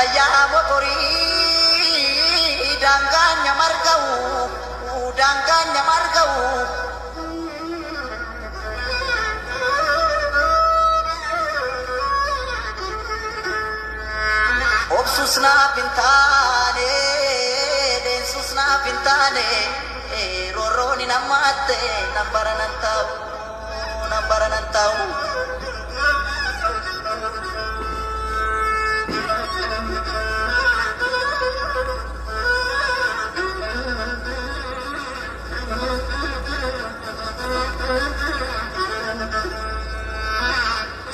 Hallayyaa motorii daangaan nyamarga'u, daangaan nyamarga'u. Obsus naaf hin taane, leensus naaf hin taane, roorroon hin hammaatte, nan bara nan taa'u, nan bara nan taa'u.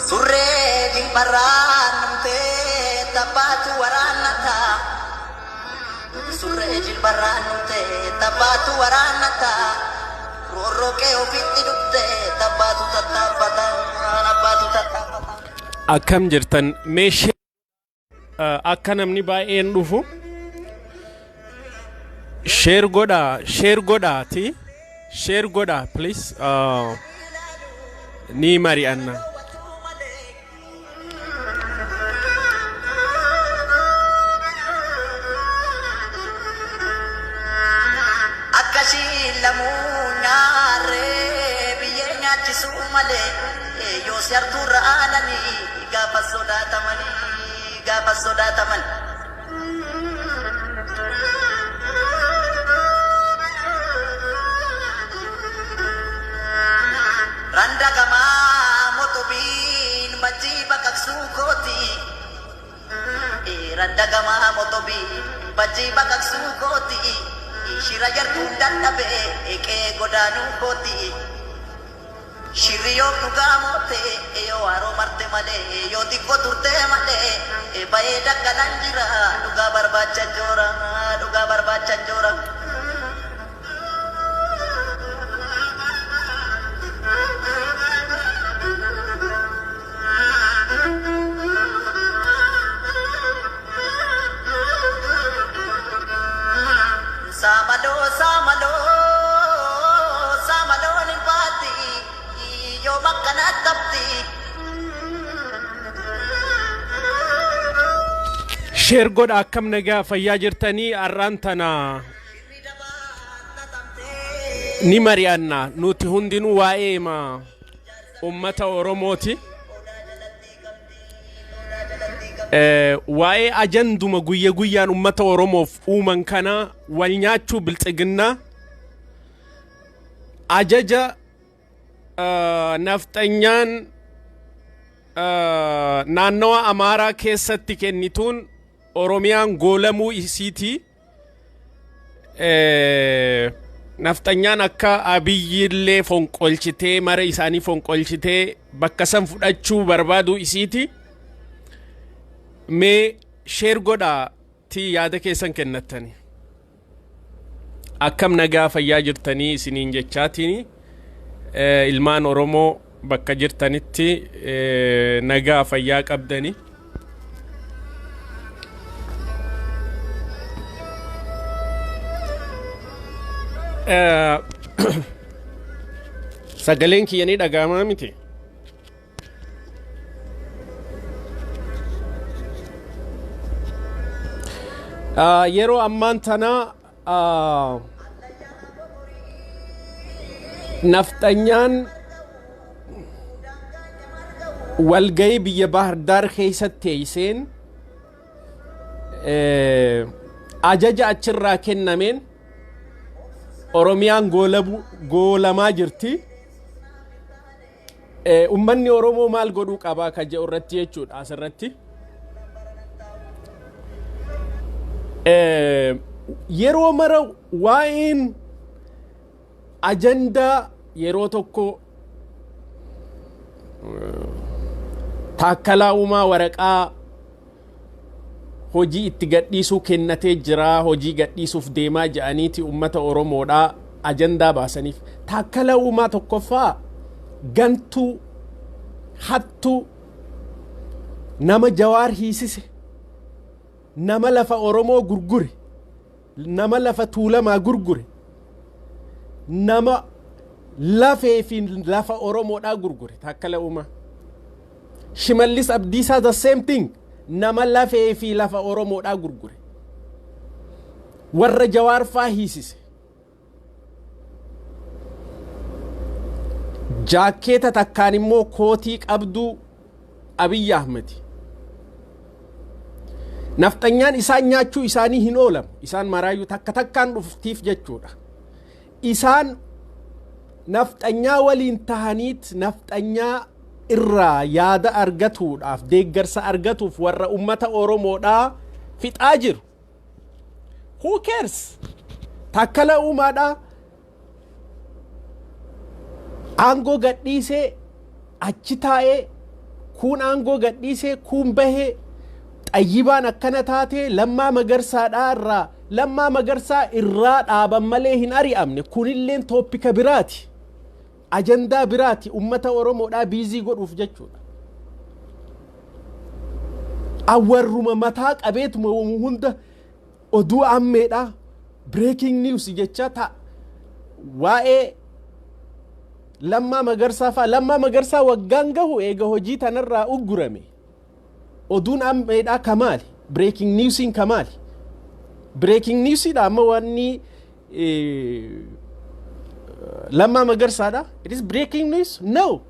Surree jilbarraan dhumtee tabbaatu waraannata. Surree jilbarraan dhumtee tabbaatu waraannata. Roorroo qe'ee ofitti dhufte tabbaatu tattaaffata. Abbaatu tattaaffata. Akkam jirtan? Meeshee akka namni baay'een dhufu share godhaa, share godhaati, share godhaa please. Ni mari'anna. Akkasii lamuu nyaarree biyyee nyaachisuu malee, yoo si hartuurra aananii gaafa sodaatamanii, gaafa sodaataman. Randa gamaa motobiin bajjii baqaqsuu kooti. Randa gamaa motobiin bajjii baqaqsuu kooti. Shira jartuun dadhabee eqee godaanuu kooti. Shirri yoo dhugaa moote, yoo haroo marte malee, yoo xiqqoo turtee malee, bahee dakkalan jira, dhugaa barbaacha joora, dhugaa barbaacha joora. Saamaloo, saamaloo, saamaloon hin baatti, yoo makkana tabti. Share godha. Akkam nagaa fayyaa jirtanii? Har'aan tana ni mari'anna nuti hundinuu waa'ee ma ummata Oromooti. Waa'ee ajanduma guyya guyyaan ummata Oromoof uuman kana, wal nyaachuu biltsiginnaa, ajaja nafxanyaan naannawa Amaaraa keessatti kennituun Oromiyaan goolamuu isiitii. Nafxanyaan akka Abiyyillee fonqolchitee, mara isaanii fonqolchitee bakka san fudhachuu barbaaduu isiiti. Mee share godhaa ti yaada keessan kennattani. Akkam nagaa fayyaa jirtanii isiniin jechaatiin, ilmaan Oromoo bakka jirtanitti nagaa fayyaa qabdanii. Sagaleen kiyya ni dhaga'amaa miti? Yeroo ammaan tana nafxanyaan walgahii biyya Baahirdaar keessatti teesseen ajaja achirraa kennameen Oromiyaan goolamaa jirti. Ummanni Oromoo maal godhuu qabaa kan jedhu irratti jechuudha asirratti. Yeroo mara waa'een ajandaa yeroo tokko Taakkalaa Uumaa waraqaa hojii itti gadhiisuu kennatee jira, hojii gadhiisuuf deemaa jedhaniiti ummata Oromoodhaa ajandaa baasaniif. Taakkalaa Uumaa tokkoffaa gantuu, hattuu, nama Jawaar hiisise, nama lafa Oromoo gurgure, nama lafa Tuulamaa gurgure, nama lafee fi lafa Oromoodhaa gurgure Taakkala Uumaa. Shimallis Abdiisaa the same thing. Nama lafee fi lafa Oromoodhaa gurgure. Warra Jawaarfaa hiisise. Jaakkeeta takkaan immoo kootii qabduu Abiyyi Ahmedi. Nafxanyaan isaan nyaachuu isaanii hin oolamu. Isaan maraayyuu takka takkaan dhuftiif jechuudha. Isaan nafxanyaa waliin tahaniit nafxanyaa irraa yaada argatuudhaaf, deeggarsa argatuuf warra ummata Oromoodhaa fixaa jiru. Who cares? Takkala Uumaadhaa aangoo gadhiisee achi taa'ee, kuun aangoo gadhiisee, kuun bahee, Xayyibaan akkana taatee, Lammaa Magarsaadhaa irraa, Lammaa Magarsaa irraa dhaaban malee hin ari'amne. Kunilleen topic biraati, ajandaa biraati, ummata Oromoodhaa busy godhuuf jechuudha. Awwarruma mataa qabeetuma hunda oduu ammeedha, breaking news jecha ta waa'ee Lammaa Magarsaa fa'a. Lammaa Magarsaa waggaan gahu eega hojii tanarraa uggurame. Oduun ammeedhaa kamaali? Breaking newsiin kamaali? Breaking newsiidha amma wanni Lammaa Magarsaadha? It is breaking news? No,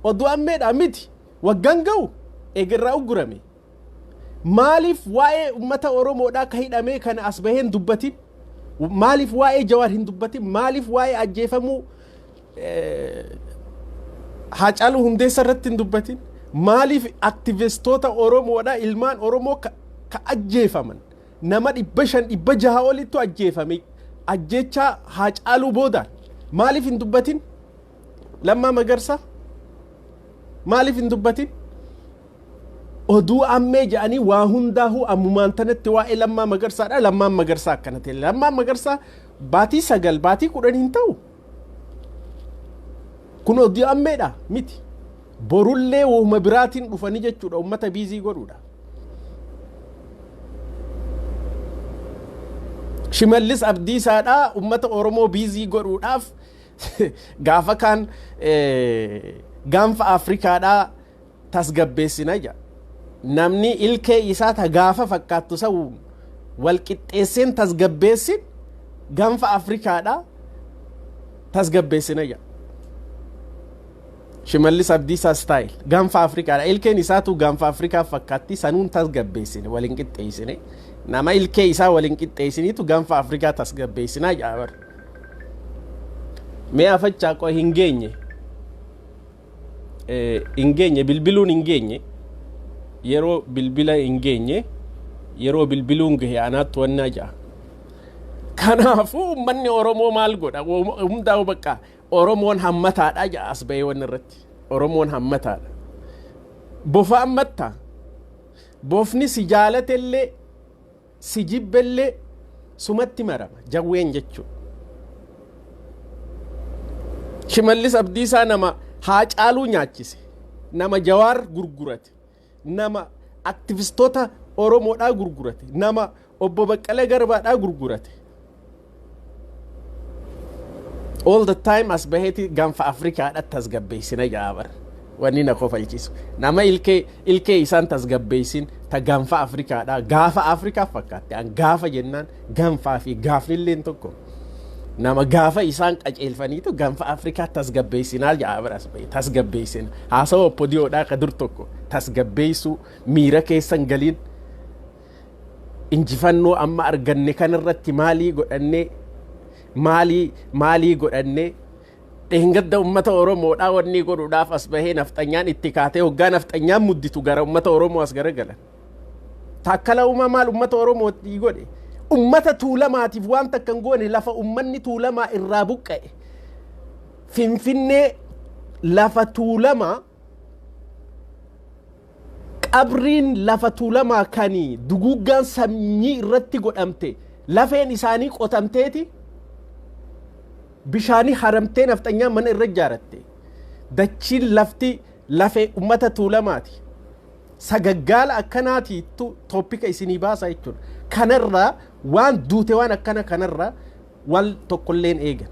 oduu ammeedha miti. Waggaan gahu eega irraa uggurame. Maaliif waa'ee ummata Oromoodhaa ka hidhamee kana as bahee hin dubbatin? Maaliif waa'ee Jawaar hin dubbatin? Maaliif waa'ee ajjeefamuu Haacaaluu Hundeessa irratti hin dubbatin? Maaliif aktivistoota Oromoodhaa, ilmaan Oromoo ka ajjeefaman, nama 500 600 olittu ajjeefame ajjeechaa Haacaaluu boodaan, maaliif hin dubbatin? Lammaa Magarsaa maaliif hin dubbatin? Oduu ammee jedhanii waa hundaahuu ammumaan tanatti waa'ee Lammaa Magarsaadha. Lammaan Magarsaa akkana ta'e. Lammaan Magarsaa baatii 9, baatii 10 hin ta'u. Kun oduu ammeedha miti. Borullee wahuma biraatiin dhufanii jechuudha, ummata busy godhuudha. Shimallis Abdiisaadha ummata Oromoo busy godhuudhaaf gaafa kaan gaanfa Afrikaadhaa tasgabbeessina jedha. Namni ilkee isaa ta gaafa fakkaattu san wal qixxeesseen tasgabbeessin gaanfa Afrikaadhaa tasgabbeessina jedha. Shimallis Abdiisaa style gaanfa Afrikaadha. Ilkeen isaatu gaanfa Afrikaa fakkaatti, sanuun tasgabbeessine, waliin qixxeessine. Nama ilkee isaa waliin qixxeessiniitu gaanfa Afrikaa tasgabbeessinaa jedha bara. Mee afachaa qo hin geenye. Hin geenye, bilbiluun hin geenye, yeroo bilbila hin geenye, yeroo bilbiluun gahe anaatti wannaa ja'a. Kanaafuu uummanni Oromoo maal godha? Hundaa'u bakka Oromoon hammataadha ja'a as bahee wanni irratti. Oromoon hammataadha. Bofa hammattaa. Bofni si jaalatellee si jibbellee sumatti marama jawween jechuudha. Shimallis Abdiisaa nama Haacaaluu nyaachise, nama Jawaar gurgurate, nama aktivistoota Oromoodhaa gurgurate, nama obbo Baqqalee Garbaadhaa gurgurate. All the time as baheeti gaanfa Afrikaadha tasgabbeessina jaabar. Wanni na kofalchiisu. Nama ilkee isaan tasgabbeessin ta gaanfa Afrikaadha. Gaafa Afrikaa fakkaatte. An gaafa jennaan gaanfaa fi gaafnilleen tokko. Nama gaafa isaan qaceelfaniitu gaanfa Afrikaa tasgabbeessinaa jaabar as bahe tasgabbeessina. Haasawa oppodiyoodhaa ka dur tokko tasgabbeessuu, miira keessan galiin, injifannoo amma arganne kanarratti maalii godhannee, maalii maalii godhannee? Dheengadda ummata Oromoodhaa wanni godhuudhaaf as bahee nafxanyaan itti kaatee, hoggaa nafxanyaan mudditu gara ummata Oromoo as garagalan. Taakkala Uumaa maal ummata Oromootti godhe? Ummata Tuulamaatiif waan takka hin goone. Lafa ummanni Tuulamaa irraa buqqa'e, Finfinnee, lafa Tuulamaa, qabriin lafa Tuulamaa kan duguuggaan sanyii irratti godhamte, lafeen isaanii qotamteeti bishaanii haramtee nafxanyaan mana irra ijaaratte. Dachiin lafti lafee ummata Tuulamaati. Sagaggaala akkanaatiitu topic isinii baasa jechuudha. Kanarraa waan duute, waan akkana kanarraa wal tokkolleen eegan.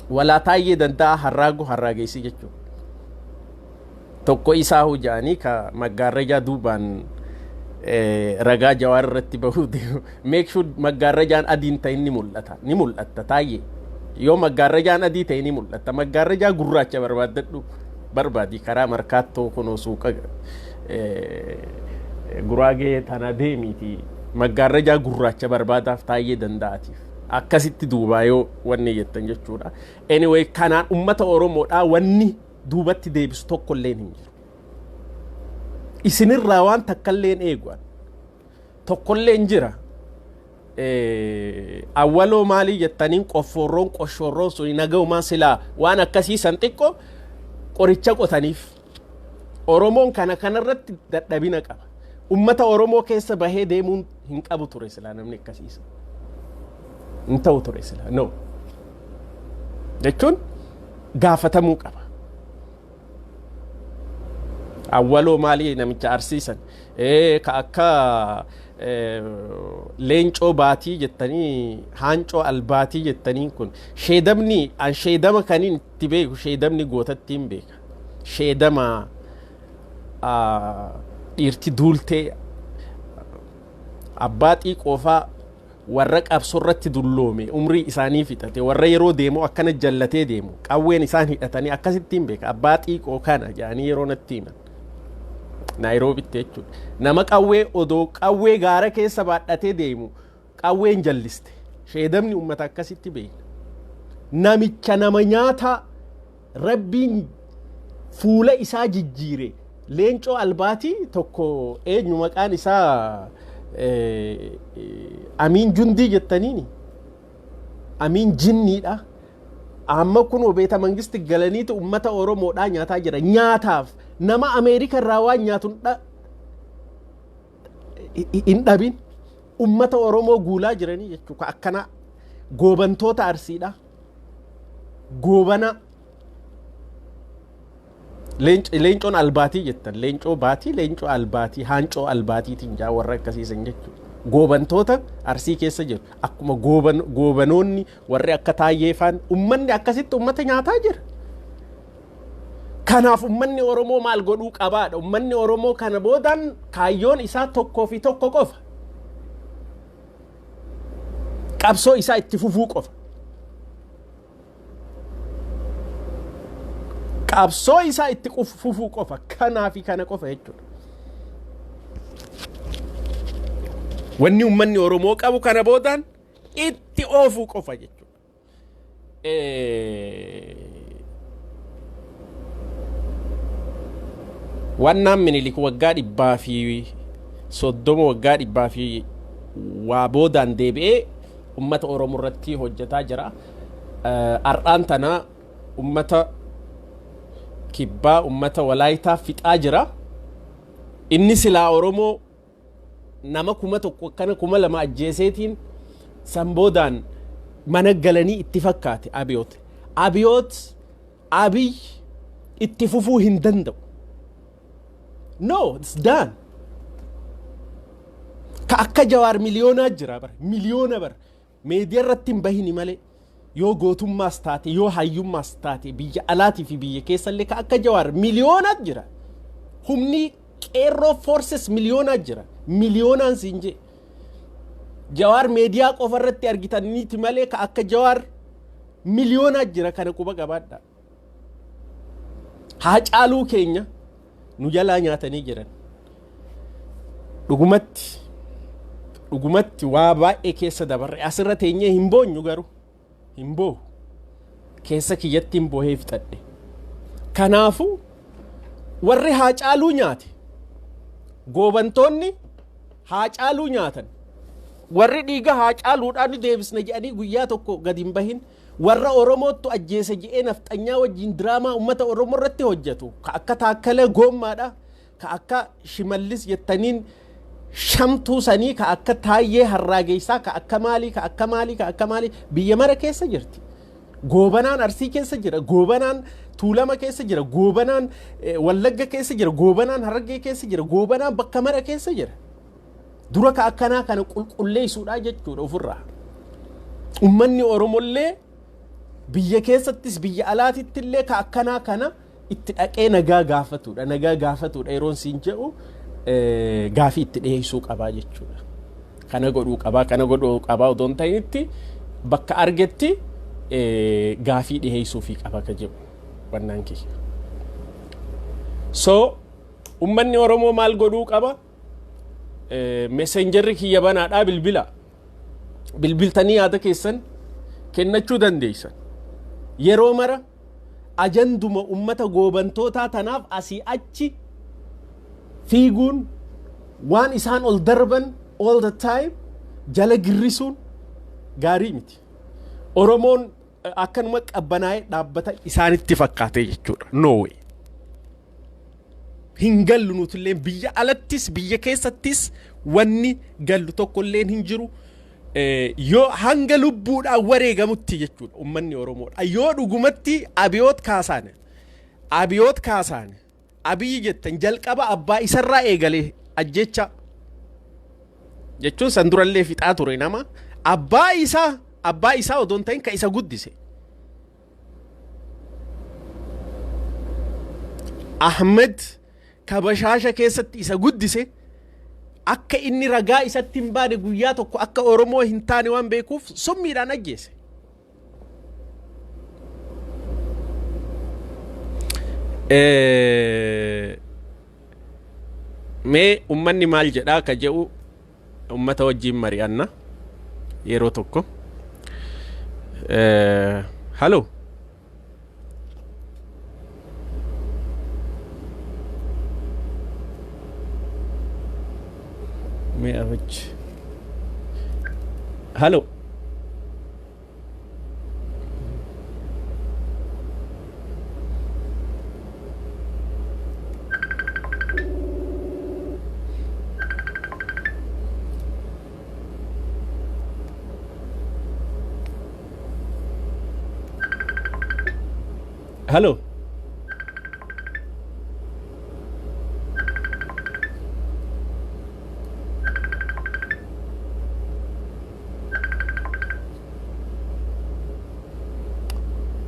Walaa Taayyee Danda'a harraagu harraageessi jechuudha. Tokko isaa hojjaanii ka maggaarrajaa duubaan ragaa Jawaar irratti bahuu deemu. Make sure maggaarrajaan adiin ta'e ni mul'ata. Ni mul'atta taayee. Yoo maggaarrajaan adii ta'e ni mul'ata. Maggaarrajaa gurraacha barbaaddadhu, barbaadi karaa Markaattoo kunoo suuqa Guraagee tana deemiiti. Maggaarrajaa gurraacha barbaadaaf taayee danda'atiif. Akkasitti duubaa yoo wanni jettan jechuudha. Anyway, kanaan ummata Oromoodhaa wanni duubatti deebisu tokkolleen hin jiru. Isinirraa waan takkalleen eeguan. Tokkolleen jira. Awwaloo maalii jettaniin qoffoorroon qoshoorroon suni nagaumaan silaa waan akkasii san xiqqoo qoricha qotaniif. Oromoon kana kanarratti dadhabina qaba. Ummata Oromoo keessa bahee deemuun hin qabu ture silaa namni akkasiisa. Hin ta'u ture silaa. No. Jechuun gaafatamuu qaba. Awwaloo maalii namicha arsiisan ka akka leencoo baatii jettanii, haancoo albaatii jettanii kun sheedamni an sheedama kaniin itti beeku, sheedamni gootatti hin beeka. Sheedama dhiirti duultee abbaa xiiqoofaa, warra qabsoorratti dulloome, umrii isaanii fixate, warra yeroo deemu akkana jallatee deemu, qawween isaan hidhatanii akkasitti hin beeka. Abbaa xiiqoo kana jedhanii yeroo natti himan Naayiroobitti jechuudha. Nama qawwee odoo qawwee gaara keessa baadhatee deemu qawween jalliste. Sheedamni uummata akkasitti beekna. Namicha nama nyaataa Rabbiin fuula isaa jijjiire, leencoo albaatii tokko, eenyu maqaan isaa, Amiin Jundii jettaniini, Amiin Jinniidha. Amma kun beeta mangisti galaniitu ummata Oromoodhaa nyaataa jira. Nyaataaf nama Ameerika irraa waan nyaatu hin dhabin ummata Oromoo guulaa jiranii jechuudha. Akkana goobantoota Arsiidha. Goobana leencoon albaatii jettan, leencoo baatii, leencoo albaatii, haancoo albaatiitiin jaa warra akkasiisan jechuudha. Goobantoota Arsii keessa jiru akkuma goobanoonni warri akka Taayyee faan ummanni akkasitti ummata nyaataa jira. Kanaaf ummanni Oromoo maal godhuu qabaadha? Ummanni Oromoo kana boodaan kaayyoon isaa tokkoo fi tokko qofa. Qabsoo isaa itti fufuu qofa. Qabsoo isaa itti fufuu qofa. Kanaa fi kana qofa jechuudha. Wanni ummanni Oromoo qabu kana boodaan itti oofuu qofa jechuudha. Wannaan Minilik waggaa 130, waggaa dhibbaa fi waa boodaan deebi'ee ummata Oromoo irratti hojjetaa jira. Har'aan tana ummata Kibbaa, ummata Walaayitaa fixaa jira. Inni silaa Oromoo nama 1000 akkana 2000 ajjeeseetiin san boodaan mana galanii itti fakkaate Abiyoot. Abiyoot Abiy itti fufuu hin danda'u. No, it's done. Ka akka Jawaar miliyoonaa jira bara. Miliyoona bara. Meediyaa irratti hin bahini malee, yoo gootummaas taate, yoo hayyummaas taate, biyya alaatii fi biyya keessallee ka akka Jawaar miliyoonaa jira. Humni qeerroo forces miliyoonaa jira. Miliyoonaan siin jee. Jawaar meediyaa qofa irratti argitaniiti malee ka akka Jawaar miliyoonaa jira, kana quba qabaadha. Haacaaluu keenya nu jalaa nyaatanii jiran. Dhugumatti dhugumatti waa baay'ee keessa dabarre. Asirra teenyee hin boonyu, garuu hin boohu. Keessa kiyyatti hin boohee fixadhe. Kanaafuu warri Haacaaluu nyaate, goobantoonni Haacaaluu nyaatan, warri dhiiga Haacaaluudhaan nu deebisna jedhanii guyyaa tokko gadi hin bahin, warra Oromoottu ajjeese jedhee nafxanyaa wajjin diraamaa uummata Oromoo irratti hojjetu, ka akka Taakkalee Goommaadha, ka akka Shimallis jettaniin shamtuu sanii, ka akka Taayyee Harraageessaa, ka akka maalii, ka akka maalii, ka akka maalii biyya mara keessa jirti. Goobanaan Arsii keessa jira, Goobanaan Tuulama keessa jira, Goobanaan Wallagga keessa jira, Goobanaan Harargee keessa jira, Goobanaan bakka mara keessa jira. Dura ka akkanaa kana qulqulleessuudha jechuudha ofirraa. Ummanni Oromollee biyya keessattis biyya alaatitti illee ka akkanaa kana Itti dhaqee nagaa gaafatudha. Nagaa gaafatudha yeroon siin jedhu, gaafii itti dhiyeessuu qabaa jechuudha. Kana godhuu qabaa, kana godhuu qabaa odoo hin ta'initti, bakka argetti gaafii dhiyeessuufii qaba ka jedhu wannaan kiyya. So ummanni Oromoo maal godhuu qaba? Messengerri kiyya banaadhaa, bilbila. Bilbiltanii yaada keessan kennachuu dandeessan. Yeroo mara ajanduma ummata goobantootaa tanaaf asii achi fiiguun, waan isaan ol darban all the time jala girrisuun gaarii miti. Oromoon akkanuma qabbanaa'ee dhaabbata isaanitti fakkaate jechuudha. No way. Hin gallu nutillee, biyya alattis biyya keessattis wanni gallu tokkolleen hin jiru. Yoo hanga lubbuudhaan wareegamutti jechuudha ummanni Oromoodha. Yoo dhugumatti abiyoot kaasaane, abiyoot kaasaane, Abiyyi jettan, jalqaba abbaa isarraa eegalee ajjecha jechuun san durallee fixaa ture nama abbaa isaa odoo hin ta'in ka isa guddise. Ahmed ka Bashaasha keessatti isa guddise, akka inni ragaa isatti hin baane, guyyaa tokko akka Oromoo hin taane waan beekuuf summiidhaan ajjeese. Mee ummanni maal jedhaa ka jedhu ummata wajjin mari'anna yeroo tokko. Halo. Mee afachi. Halo. Halo.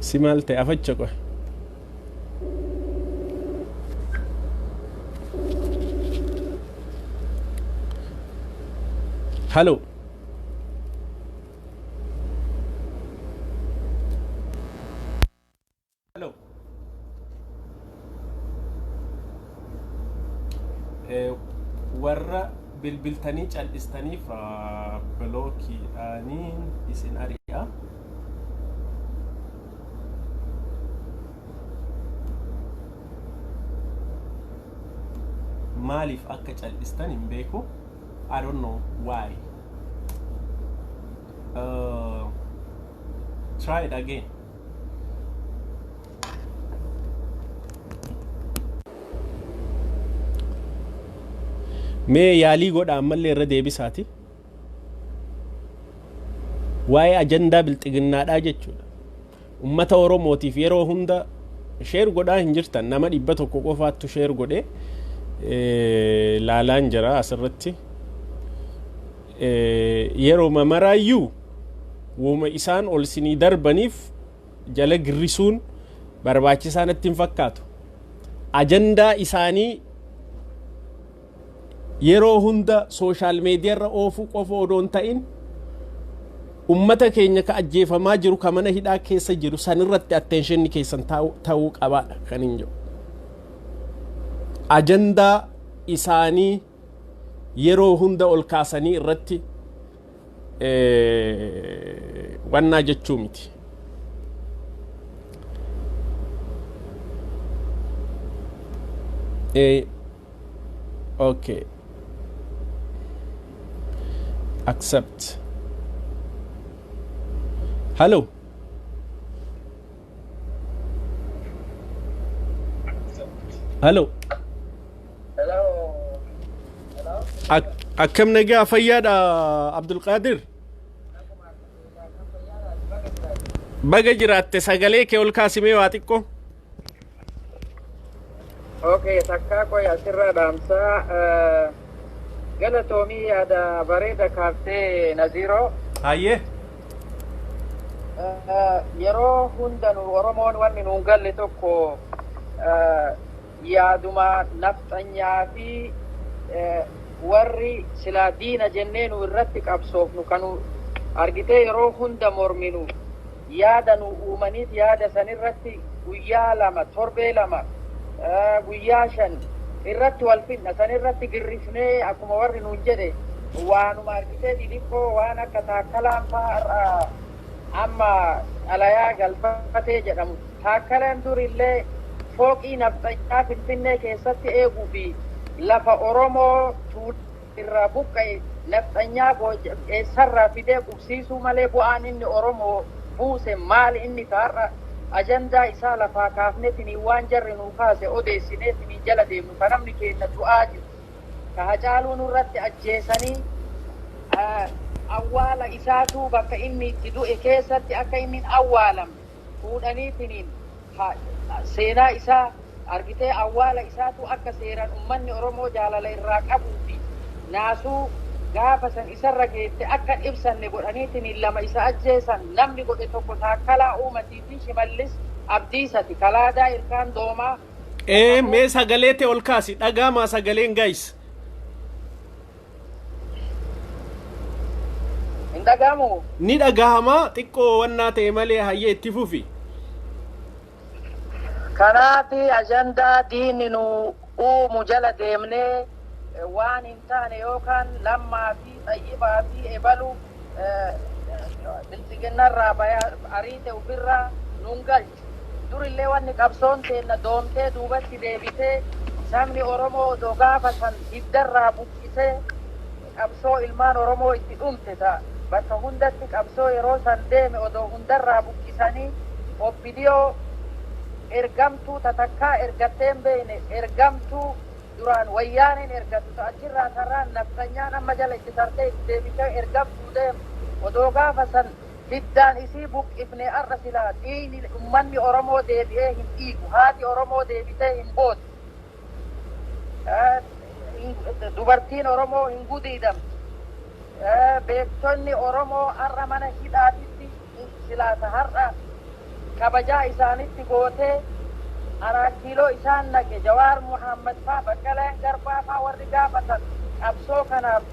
Si maal ta'e afacha qoy. Halo. Halo. Warra bilbiltanii cal'istaniif blockiidhaaniin isin ari'a. Maaliif akka cal'istan hin beeku. I don't know why. Try it again. Mee yaalii godha, ammallee irra deebisaati. Waa'ee ajandaa bilxiginnaadhaa jechuudha. Ummata Oromootiif yeroo hunda share godhaa hin jirtan, nama 100 qofaattu share godhe laalaan jira asirratti. Yeroo mamaraayyuu wuma isaan ol sinii darbaniif jala girrisuun barbaachisaa natti hin fakkaatu. Ajandaa isaanii yeroo hunda social media irra oofuu qofa odoo hin ta'in, ummata keenya ka ajjeefamaa jiru, ka mana hidhaa keessa jiru sanirratti attentionni keessan ta'uu qabaadha kan hin jiru. Ajandaa isaanii yeroo hunda ol kaasanii irratti wannaa jechuu miti. Okay. Accept. Hello. Hello. Hello. Hello. Akkam, nagaa fayyaadha Abdulqaadir? Baga jiraatte, sagalee kee ol kaasimee waa xiqqoo. Okay, takkaa qoy, asirraa dhaamsaa. Galatoomii, yaada bareeda kaaftee, Naziiroo. Hayyee. Yeroo hunda nu Oromoon wanni nuun galle tokko Yaaduma nafxanyaa fi warri silaa diina jennee nu irratti qabsoofnu kanu argitee yeroo hunda morminu yaada nu uumaniit yaada san irratti guyyaa 2, torbee 2, guyyaa 5 irratti wal fixna, san irratti girrifnee akkuma warri nuun jedhe waanuma argitee xixiqqoo waan akka Taakkalaan faa har'a amma xalayaa galfatee jedhamu. Taakkalaan durillee fooqii nafxanyaa Finfinnee keessatti eeguu fi lafa Oromoo Tuulamaa irraa buqqa'e nafxanyaa eessarraa fidee qubsiisuu malee bu'aan inni Oromoo buuse maali? Inni ka har'a ajandaa isaa lafaa kaafnetiniin waan jarri nuu kaase odeessineetiniin jala deemnu, ka namni keenna du'aa jiru, ka Hacaaluu nurratti ajjeesanii awwaala isaatuu bakka inni itti du'e keessatti akka inni hin awwaalamne fuudhaniitiniin seenaa isaa argitee awwaala isaatuu akka seeraan ummanni Oromoo jaalala irraa qabuu fi naasuu gaafa san isarra geette akka hin ibsanne godhaniitiniin lama isa ajjeesan. Namni godhe tokko Taakkalaa Uumatii fi Shimallis Abdiisati kalaadaa irkaan doomaa. Ee, mee sagalee ta'e ol kaasi, dhagaamaa sagaleen, guys. Hin dhagaamu? Ni dhagahamaa, xiqqoo wannaa ta'e malee. Hayyee, itti fufi. Kanaati ajandaa diinni nu uumu jala deemnee waan hin taane yookaan Lammaa fi Xayyibaa fi ebalu Bilxiginnarraa ariite ofirraa nun galchu. Durillee wanni qabsoon teenna doomtee duubatti deebitee, sabni Oromoo odoo gaafa san hiddarraa buqqisee qabsoo ilmaan Oromoo itti dhumte ta bakka hundatti qabsoo yeroo san deeme odoo hundarraa buqqisanii OPDO ergamtuu ta takkaa ergattee hin beekne, ergamtuu duraan Wayyaaneen ergatu ta achirraa tarraan nafxanyaan amma jala itti tartee itti deebitee ergamtuu deemtu odoo gaafa san hiddaan isii buqqifne, har'a silaa dhiigni ummanni Oromoo deebi'ee hin dhiigu, haati Oromoo deebitee hin bootu, dubartiin Oromoo hin gudiidamtu, beektonni Oromoo har'a mana hidhaatitti silaata har'a kabajaa isaanitti gootee Araat Kiiloo isaan naqe, Jawaar Muhammad faa, Baqqalaan Garbaa faa, warri gaafatan qabsoo kanaaf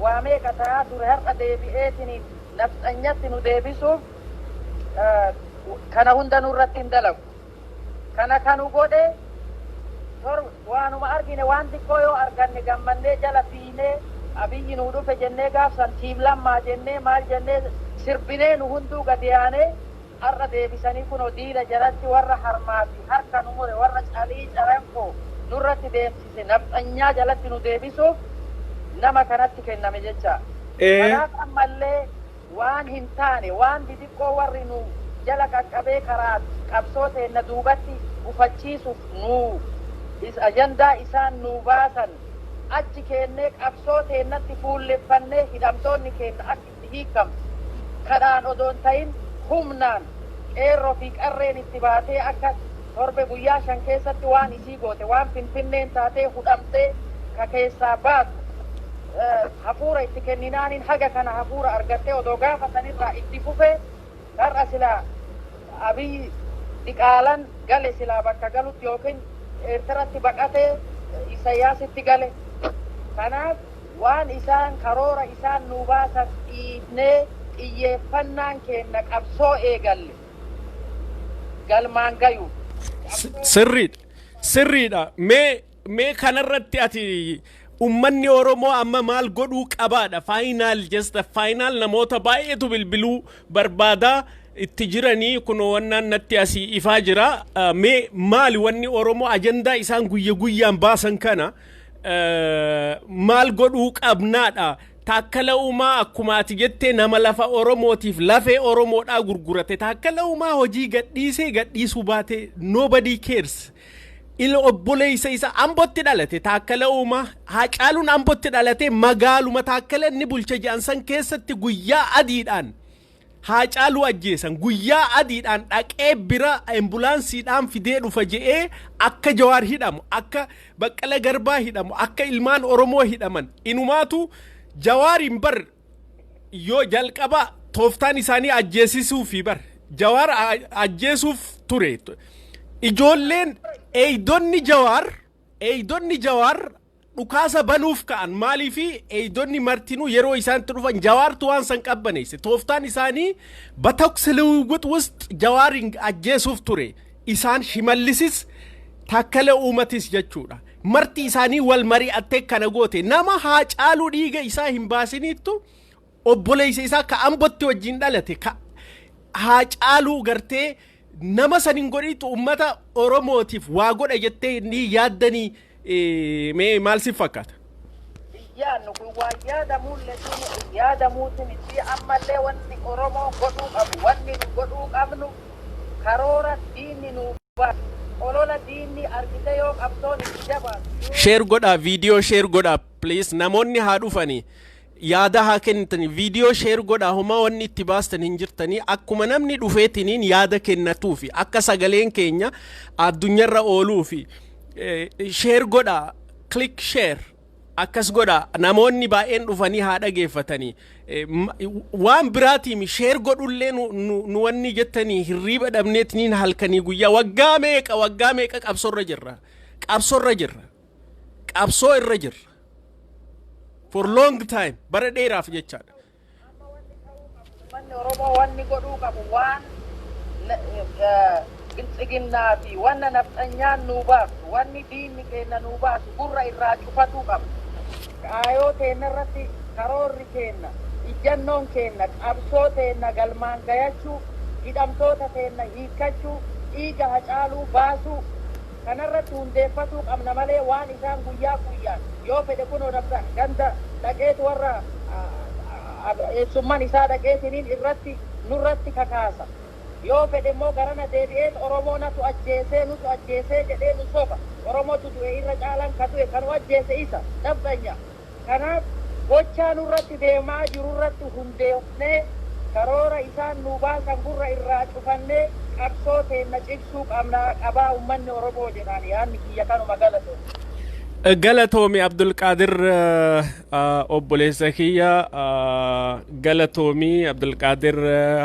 waa meeqa ta'aa ture, har'a deebi'eetiniin nafxanyatti nu deebisuuf kana hunda nurratti hin dalagu. Kana kanu godhe waanuma argine, waan xiqqoo yoo arganne gammannee jala fiinee Abiyyi nuu dhufe jennee, gaafsan team Lammaa jennee, maal jennee sirbinee, nu hunduu gadi yaanee har'a deebisanii kunoo diina jalatti warra harmaa fi harka nu mure, warra calii calanqoo nurratti deemsise nafxanyaa jalatti nu deebisuuf nama kanatti kenname jecha. Kanaaf ammallee waan hin taane, waan xixiqqoo warri nu jala qaqqabee karaa qabsoo teenna duubatti gufachiisuuf nu ajandaa isaan nu baasan achi keennee qabsoo teennatti fuulleffannee hidhamtoonni keenya akka itti hiikamtu kadhaan odoo hin ta'in humnaan qeerroo fi qarreen itti baatee akka torbe guyyaa 5 keessatti waan isii goote, waan Finfinneen taatee hudhamtee ka keessaa baatu hafuura itti kenninaaniin haga kana hafuura argattee odoo gaafa sanirraa itti fufee, har'a silaa Abiy diqaalan gale silaa bakka galutti yookiin Eertiratti baqatee Isayyaasitti gale. Kanaaf waan isaan karoora isaan nuu baasan dhiifnee xiyyeeffannaan keenna qabsoo eegalle galmaan gayu. Sirriidha. Sirriidha. Mee kanarratti ati ummanni Oromoo amma maal godhuu qabaadha? Final, just final, namoota baay'eetu bilbiluu barbaadaa itti jiranii, kunoo wannaan natti asii ifaa jira. Mee maali wanni Oromoo ajandaa isaan guyya guyyaan baasan kana maal godhuu qabnaadha? Taakkala Uumaa akkuma ati jettee nama lafa Oromootiif lafee Oromoodhaa gurgurate. Taakkala Uumaa hojii gadhiisee gadhiisuu baate, nobody cares. Ila obboleessa isa Ambotti dhalate Taakkala Uumaa, Haacaaluun Ambotti dhalate, magaaluma Taakkala inni bulcha jedhan san keessatti guyyaa adiidhaan Haacaaluu ajjeesan. Guyyaa adiidhaan dhaqee bira ambulaansiidhaan fidee dhufa je'ee akka Jawaar hidhamu, akka Baqqala Garbaa hidhamu, akka ilmaan Oromoo hidhaman. Inumaatu Jawaariin bar yoo jalqaba tooftaan isaanii ajjeesisuu fi bar Jawaar ajjeesuuf ture. Ijoolleen Eeydonni Jawaar dhukaasa banuuf ka'an. Maaliifi eeydonni martinuu yeroo isaanitti dhufan Jawaartu waan san qabbaneesse. Tooftaan isaanii በተኩስ ልውውጥ ውስጥ Jawaarin ajjeesuuf ture. Isaan Shimallisis Takkala Uumatis jechuudha. Marti isaanii wal mari'attee kana goote. Nama haa caaluu dhiiga isaa hin baasiniittu, obboleessa isaa ka Ambotti wajjin dhalate, ka haa caaluu gartee nama san hin godhitu, ummata Oromootiif waa godha jettee ni yaaddanii? Mee maal si fakkaata? Yaadnu kun waan yaadamuullee yaadamuuti miti. Ammallee wanni Oromoo godhuu qabu, wanni nu godhuu qabnu, karoora diinni nuu baasu, olola diinni argite yoo qabsoon itti jabaatu. Share godhaa, viidiyoo share godhaa, please. Namoonni haa dhufanii yaada haa kennitanii. Viidiyoo share godhaa. Homaa wanni itti baastan hin jirtanii. Akkuma namni dhufeetiniin yaada kennatuufi akka sagaleen keenya addunyaarra ooluufi share godhaa. Click share, akkas godhaa. Namoonni baay'een dhufanii haa dhageeffatanii. Waan biraatiin share godhullee nu wanni jettanii hirriiba dhabneetiniin halkanii guyyaa waggaa meeqa, waggaa meeqa qabsoorra jirra, qabsoorra jirra, qabsoo irra jirra for long time, bara dheeraaf jechaadha. Manni Oromoo wanni godhuu qabu waan biltsiginnaa fi wanna nafxanyaan nuu baasu, wanni diinni keenya nuu baasu gurra irraa cufatuu qabu. Kaayoo teenna irratti karoorri keenna, ijjannoon keenna, qabsoo teenna galmaan gayachuu, hidhamtoota teenna hiikkachuu, dhiiga Hacaaluu baasuu, kanarratti hundeeffatuu qabna malee waan isaan guyyaa guyyaan yoo fedhe kunoo nafta ganda dhaqeetu warra eessumman isaa dhaqeetiniin irratti nurratti kakaasa. Yoo fedhe immoo garana deebi'eet Oromoo natu ajjeesee, nutu ajjeesee jedhee nu soba. Oromootu du'e irra caalaan ka du'e kanu ajjeese isa nafxanya. Kanaaf gochaa nurratti deemaa jirurratti hundeeffnee karoora isaan nu baasan gurra irraa cufannee qabsoo teenna cimsuu qabna qabaa ummanni Oromoo jedhaan. Yaanni kiyya kanuma, galatoo. Galatoomi Abdulqaadir, obboleessa kiyya, galatoomi. Abdulqaadir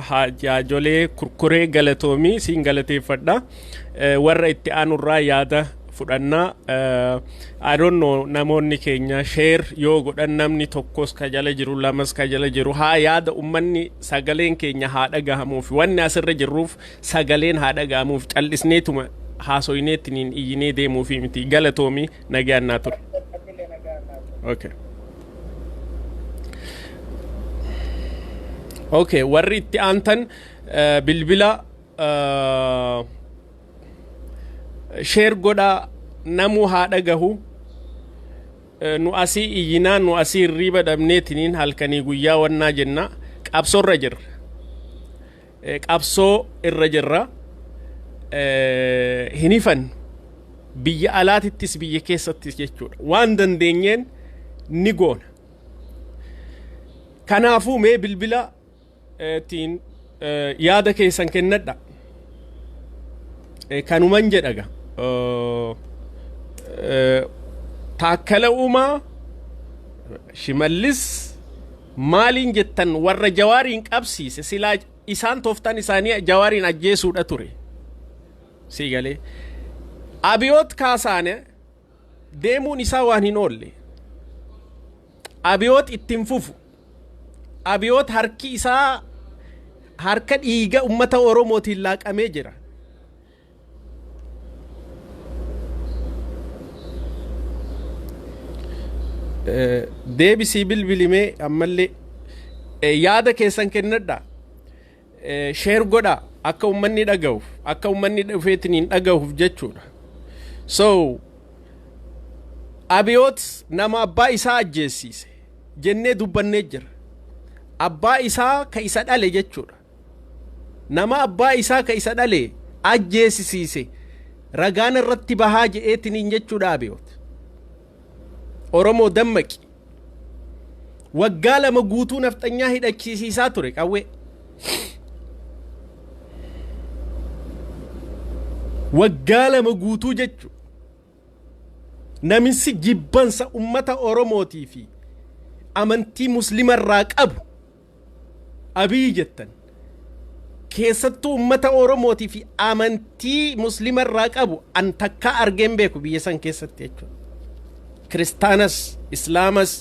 Haajolee Kurkuree, galatoomi, siin galateeffadha. Warra itti aanurraa yaada fudhannaa. I don't know, namoonni keenya share yoo godhan namni tokkos ka jala jiru, lamas ka jala jiru, haa yaada ummanni sagaleen keenya haa dhagahamuuf. Wanni asirra jirruuf sagaleen haa dhagahamuuf, callisneetuma haasoyneettiniin iyyinee deemuufi miti. Galatoomi, nagaan naa ture. Okay. Okay, warri itti aantan bilbila share godhaa, namuu haa dhagahu. Nu asii iyyinaa, nu asii hirriiba dhabneetiniin halkanii guyyaa wannaa jenna. Qabsoorra jirra. Qabsoo irra jirra. Hin hifannu. Biyya alaatittis biyya keessattis jechuudha. Waan dandeenyeen ni goona. Kanaafuu mee bilbila ittiin yaada keessan kennadha. Kanuman jedhaga. Taakkala Uumaa, Shimallis maaliin jettan warra Jawaariin qabsiise? Silaa isaan tooftaan isaanii Jawaariin ajjeesuudha ture. Sii galee? Abiyoot Kaasaane deemuun isaa waan hin oolle. Abiyoot ittiin fufu. Abiyoot harki isaa harka dhiiga ummata Oromootiin laaqamee jira. Deebisii bilbilimee ammallee yaada keessan kennadha. Share godha akka ummanni dhaga'uuf, akka ummanni dhufeetiniin dhaga'uuf jechuudha. So Abiyoot nama abbaa isaa ajjeessiise jennee dubbannee jira. Abbaa isaa ka isa dhale jechuudha. Nama abbaa isaa ka isa dhale ajjeesisiise ragaan irratti bahaa je'eetiniin jechuudha Abiyoot. Oromoo dammaqi. Waggaa 2 guutuu nafxanyaa hidhachiisiisaa ture qawwee. Waggaa 2 guutuu jechuudha. Namichi jibbansa ummata Oromootii fi amantii Muslimarraa qabu Abiyyi jettan. Keessattuu uummata Oromootii fi amantii Muslima irraa qabu an takkaa argeen beeku biyya san keessatti jechuudha. Kiristaanas, Islaamas,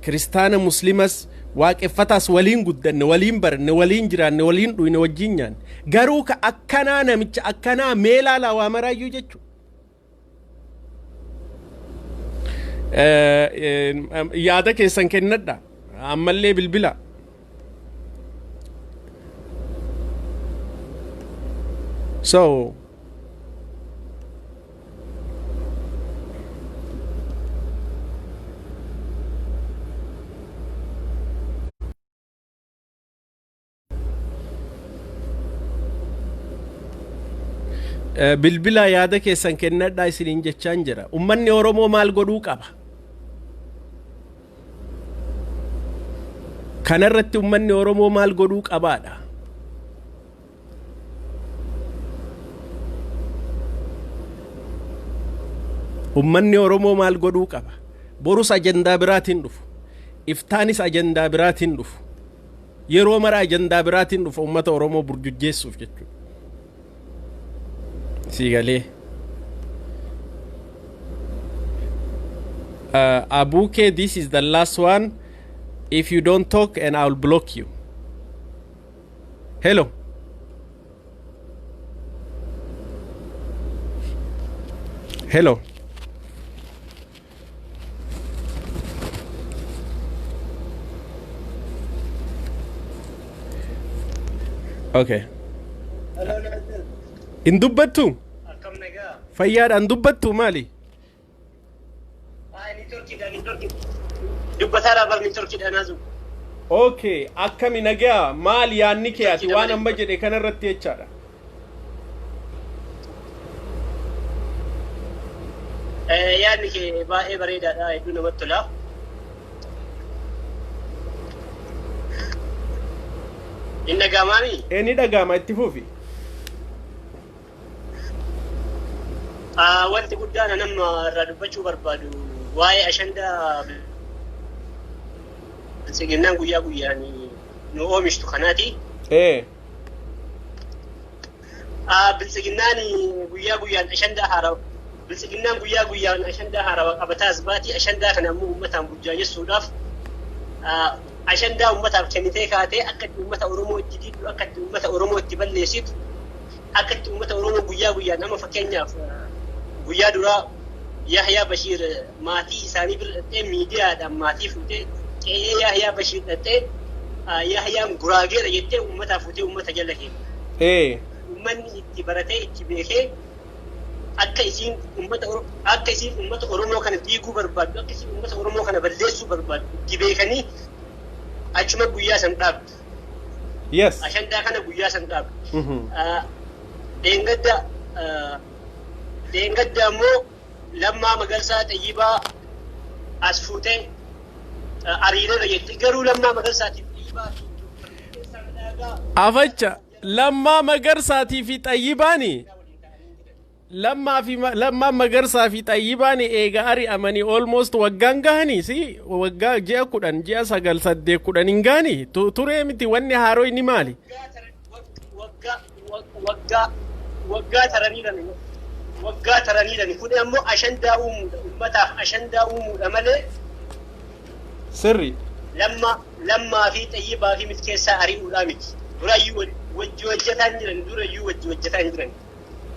Kiristaana, Muslimas, waaqeffataas waliin guddanne, waliin baranne, waliin jiraanne, waliin dhuyne, wajjin nyaanne. Garuu ka akkanaa, namicha akkanaa mee laalaa waa maraayyuu jechuudha. Yaada keessan kennadha. Ammallee bilbila. So, bilbila yaada keessan kennadhaa isiniin jechaan jira. Ummanni Oromoo maal godhuu qaba? Kanarratti ummanni Oromoo maal godhuu qabaadha? Ummanni Oromoo maal godhuu qaba? Borus ajandaa biraatiin dhufu. Iftaanis ajandaa biraatiin dhufu. Yeroo mara ajandaa biraatiin dhufa ummata Oromoo burjujjeessuuf jechuudha. Sii galee. Abuke, this is the last one. If you don't talk, and I will block you. Hello. Hello. Okay. Hin dubbattu? Akkam nagaa? Fayyaadhaan dubbattu maali? Nitorkiidha, nitorkii. Dubbataadha bar, nitorkiidha naazu. Okay, akkami, nagaa? Maal yaanni kee ati waan amma jedhe kanarratti jechaadha? Yaadni kee baay'ee bareedaadha, hedduu namatti tola. Inni dhaga'amaami? Ee, ni dhaga'ama, itti fufi. Wanti guddaan nama irraa dubbachuu barbaadu waa'ee ashandaa biltsiginnaan guyyaa guyyaan nu oomishtu kanaati. Biltsiginnaan guyyaa guyyaan ashandaa haaraa, biltsiginnaan guyyaa guyyaan ashandaa haarawaa qabataa as baati. Ashandaa kana ammoo uummataan burjaajessuudhaaf ashandaa uummataaf kennitee kaatee akka itti uummata Oromoo itti diiddu, akka itti uummata Oromoo itti balleessitu, akka itti uummata Oromoo guyyaa guyyaan, nama fakkeenyaaf guyyaa duraa Yahyaa Bashiir maatii isaanii bira dhaqxee, miidiyaadhaan maatii fuutee, qe'ee Yahyaa Bashiir dhaqxee, Yahyaan Guraageedha jettee uummataaf fuutee uummata jala keessa. Uummanni itti baratee itti beekee akka isiin uummata Oromoo kana diiguu barbaaddu, akka isiin uummata Oromoo kana balleessuu barbaaddu itti beekanii achuma guyyaa san dhaabdu. Ashandaa kana guyyaa san dhaabdu. Dheengadda ammoo Lammaa Magarsaa Xayyibaa as fuutee ariireera jetti. Garuu Lammaa Magarsaatiif Xayyibaa fi Afacha Lammaa Magarsaatii fi Xayyibaani, Lammaa fi Lammaa Magarsaa fi Xayyibaani eega ari'amanii almost waggaan gahanii si waggaa ji'a 10, ji'a 9, 8, 10 hin gahanii turee miti. Wanni haaroo inni maali? Waggaa taraniidhaan, waggaa taraniidhaan. Kun ammoo ashandaa uumuudha, ummataaf ashandaa uumuudha malee. Lammaa fi Xayyibaa fi Milkeessaa ari'uudhaa miti. Durayyuu wajji hojjetaa hin jiran, durayyuu wajji hojjetaa hin jiran.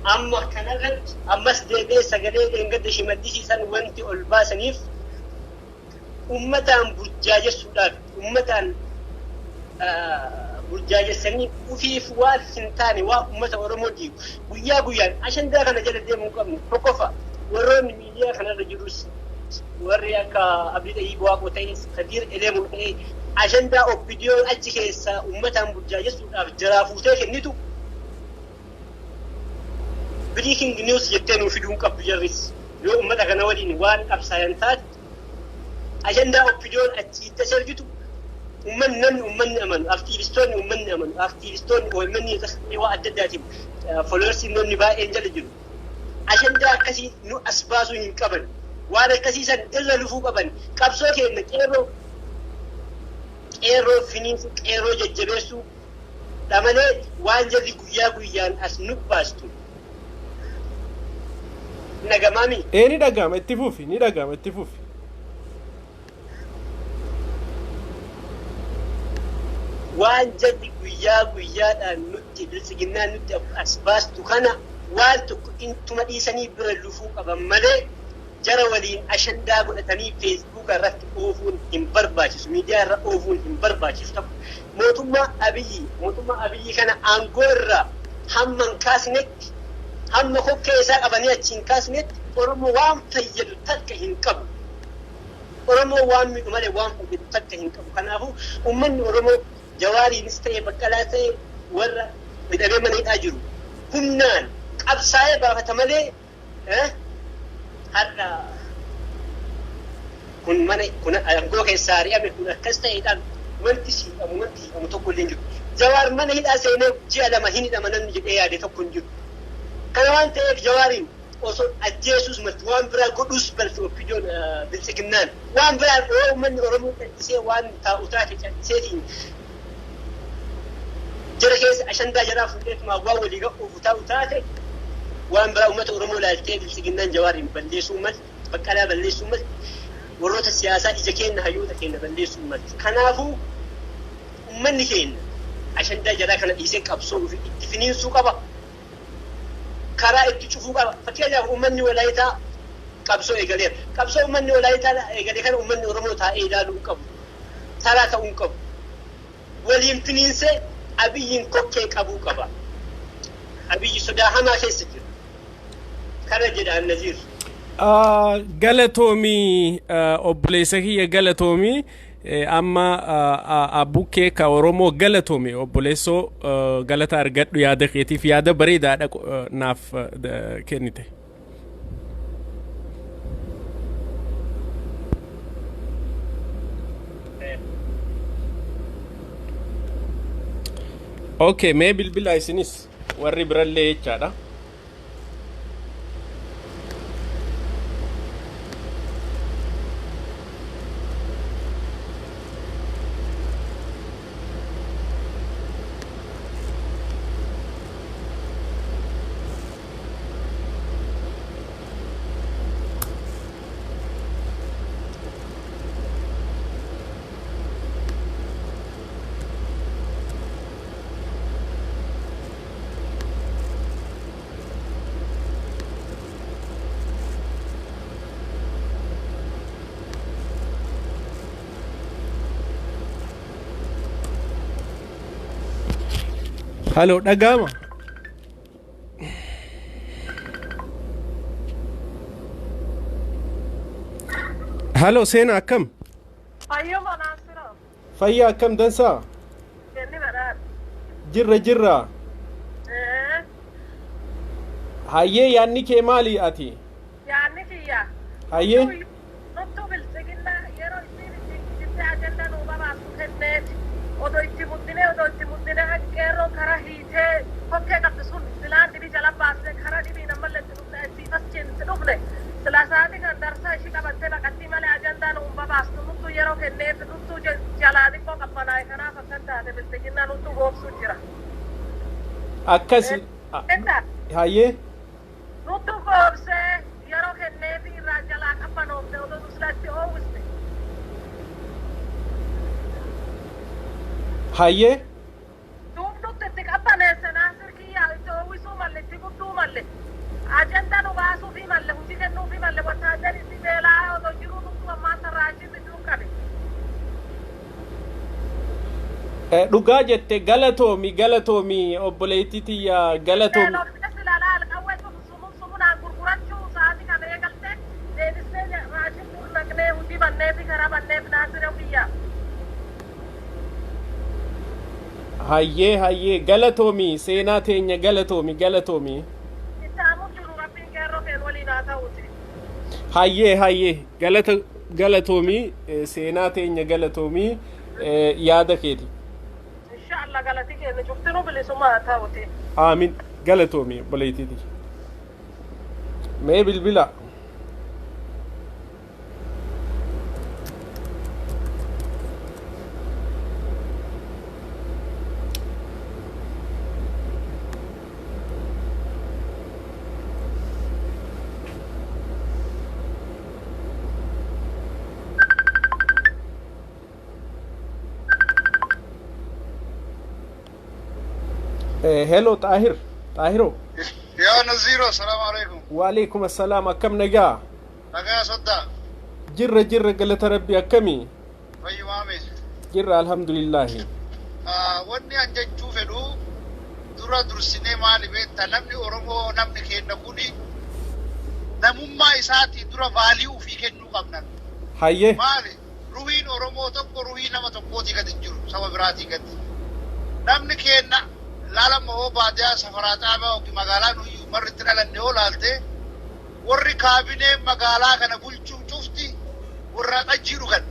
Amma kanarratti ammas deebi'ee sagalee dheengadda Shimallisii wanti ol baasaniif ummataan burjaajessuudhaaf, ummataan burjaajessanii ufiif waan hin taane, waan ummata Oromoo diigu guyyaa guyyaan ashandaa kana jala deemuu qabnu. Tokkoffaa, warroonni miidiyaa kanarra jirus, warri akka Abdii Xayyib Waaqoo ta'es, Kadiir Elemoo ta'e, ashandaa OPDOn achi keessaa ummataan burjaajessuudhaaf jaraa fuutee kennitu breaking news jettee nuu fiduu hin qabdu. Jarris yoo ummata kana waliin waan qabsaayan taate, ajandaa OPDOn achi itti ergitu ummanni, namni ummanni amanu, aktiivistoonni ummanni amanu, aktiivistoonni OMN irratti waa adda addaatiin followersiin namni baay'een jala jiru, ajandaa akkasii nu as baasuu hin qaban. Waan akkasii san irra lufuu qaban. Qabsoo keenya qeerroo, qeerroo finiinsu, qeerroo jajjabeessuu. Dha malee waan jarri guyyaa guyyaan as nu baastu. Nagamaami. Ee, ni dhaga'ama, itti fufi, ni dhaga'ama, itti fufi. Waan jarri guyyaa guyyaadhaan nutti biltsiginnaan nutti as baastu kana waan tokko intuma dhiisanii bira lufuu qaban malee jara waliin ashandaa godhatanii feesbuuka irratti oofuun hin barbaachisu, miidiyaa irra oofuun hin barbaachisu. Tokko mootummaa Abiyyi kana aangoo irraa hamma hin kaasnetti, hamma kokkee isaa qabanii achi hin kaasnetti, Oromoo waan fayyadu takka hin qabu. Oromoo waan miidhu malee waan fayyadu takka hin qabu. Kanaafuu uummanni Oromoo Jawaariinis ta'e, Baqqalaa ta'e, warra hidhamee mana hidhaa jiru humnaan qabsaa'ee baafata malee har'a kun mana kun aangoo keessaa ari'ame, kun akkas ta'eedhaan wanti siidhamu tokko illee hin jiru. Jawaar mana hidhaa seenee ji'a 2 hin hidhama namni jedhee yaade tokko hin jiru. Kana waan ta'eef Jawaariin osoo ajjeesuus malti, waan biraa godhuus balfi, OPDOn biltsiginnaan waan biraa yoo uummanni Oromoo callisee waan taa'u taate, calliseetiin jara keessa ashandaa jaraa fuudheetumaa waan walii ga'uuf taa'u taate, waan biraa uummata Oromoo laaltee biltsiginnaan Jawaariin balleessuu malti, Baqqalaa balleessuu malti, warroota siyaasaa ija keenya, hayyoota keenya balleessuu malti. Kanaafuu uummanni keenya ashandaa jaraa kana dhiisee qabsoo ofii itti finiinsuu qaba. Karaa itti cufuu qaba. Fakkeenyaaf uummanni Walaayitaa qabsoo eegaleera. Qabsoo uummanni Walaayitaa eegale kana uummanni Oromoo taa'ee ilaaluu hin qabu. Taraa ta'uu hin qabu. Waliin finiinsee Abiyyiin kokkee qabuu qaba. Abiyyi sodaa hamaa keessa jira. Kana jedha Naziir. Galatoomii, obboleessa kiyya, galatoomii. Amma abbukkee ka Oromoo, galatoomi obboleessoo, galata argadhu yaada keetiif, yaada bareedaadha naaf kennite. Okay, mee bilbila isinis warri birallee jechaadha. Halo, dhaga'ama. Halo, Seenaa, akkam? Fayyuma, Naasiroo. Fayyaa, akkam, dansaa? Kenni badhaadha. Jirra, jirra. Hayyee, yaadni kee maali ati? Yaadni kiyya. Hayyee. Nuttu biltsiginna yeroo ittiin itti agenda nuu babaastu kenneeti. Odoo itti muddinee qeerroo karaa hiitee kokkee qabdi sun silaan dhibii jala baasnee karaa dhibii namallee itti dhufne siifas itti dhufne sila sa'aatii kan darsaa ishii qabattee baqattii malee ajandaa nuu babaastu. Nuttu yeroo kenneef, nuttu jalaa xiqqoo qabbanaa'e, kanaaf akkan taate. Biltsiginna nuttu goobsuu jira. Akkasi. Etta. Hayyee. Nuttu goobsee yeroo kenneefi irraa jalaa qabbanoofne odoo nu sila itti oowwisne. Hayyee. Duub nutti itti qabbaneesse, Naasir kiyyaa, itti oowwisuu malle, itti gudduu malle. Ajanda nu baasuufi malle, hojii kennuufi malle, wattaajjari itti beelaa odoo jiruu nuttu ammaan tarraashin bituu qabe. Dhugaa jette, galatoomi, galatoomi obboleettii tiyya, galatoomi. Beelofne sila laal qawwee sumun sumunaan gurgurachuu sa'aatii kana eegalte deebisnee raashin dur naqnee hojii banneefi karaa banneef, Naasir kiyyaa. Hayyee, hayyee, galatoomi Seenaa teenya, galatoomi, galatoomi. Itti amuu jiru, rabbiin qeerroo keen waliin haa ta'uuti. Hayyee, hayyee, galata, galatoomi, Seenaa teenya, galatoomi yaada keeti. Insha Allah galatii keenya cuftinuu bilisummaa haa ta'uuti. Aamin, galatoomi obboleettii tiyya. Mee bilbila. Hello Xaahir, Xaahiroo. Yaa Naziiro, salaamu alaikum. Waalaikum assalaam, akkam nagaa? Nagaa soddaa. Jirra jirra, galata Rabbi, akkamii? Fayyumaame. Jirra, alhamdulillaahi. Wanni an jechuu fedhu, dura dursinee maali beekta, namni Oromoo, namni keenya kuni namummaa isaatii dura value ofii kennuu qabna. Maali? Ruhiin Oromoo tokko ruhii nama tokkootii gadi hin jiru, saba biraatii gadi. Namni keenya laalama hoo baadiyaa safaraa xaabaa yookiin magaalaa nuyi marri itti dhalanne yoo laalte, warri kaabinee magaalaa kana bulchuu cufti warra xajjii dhugan.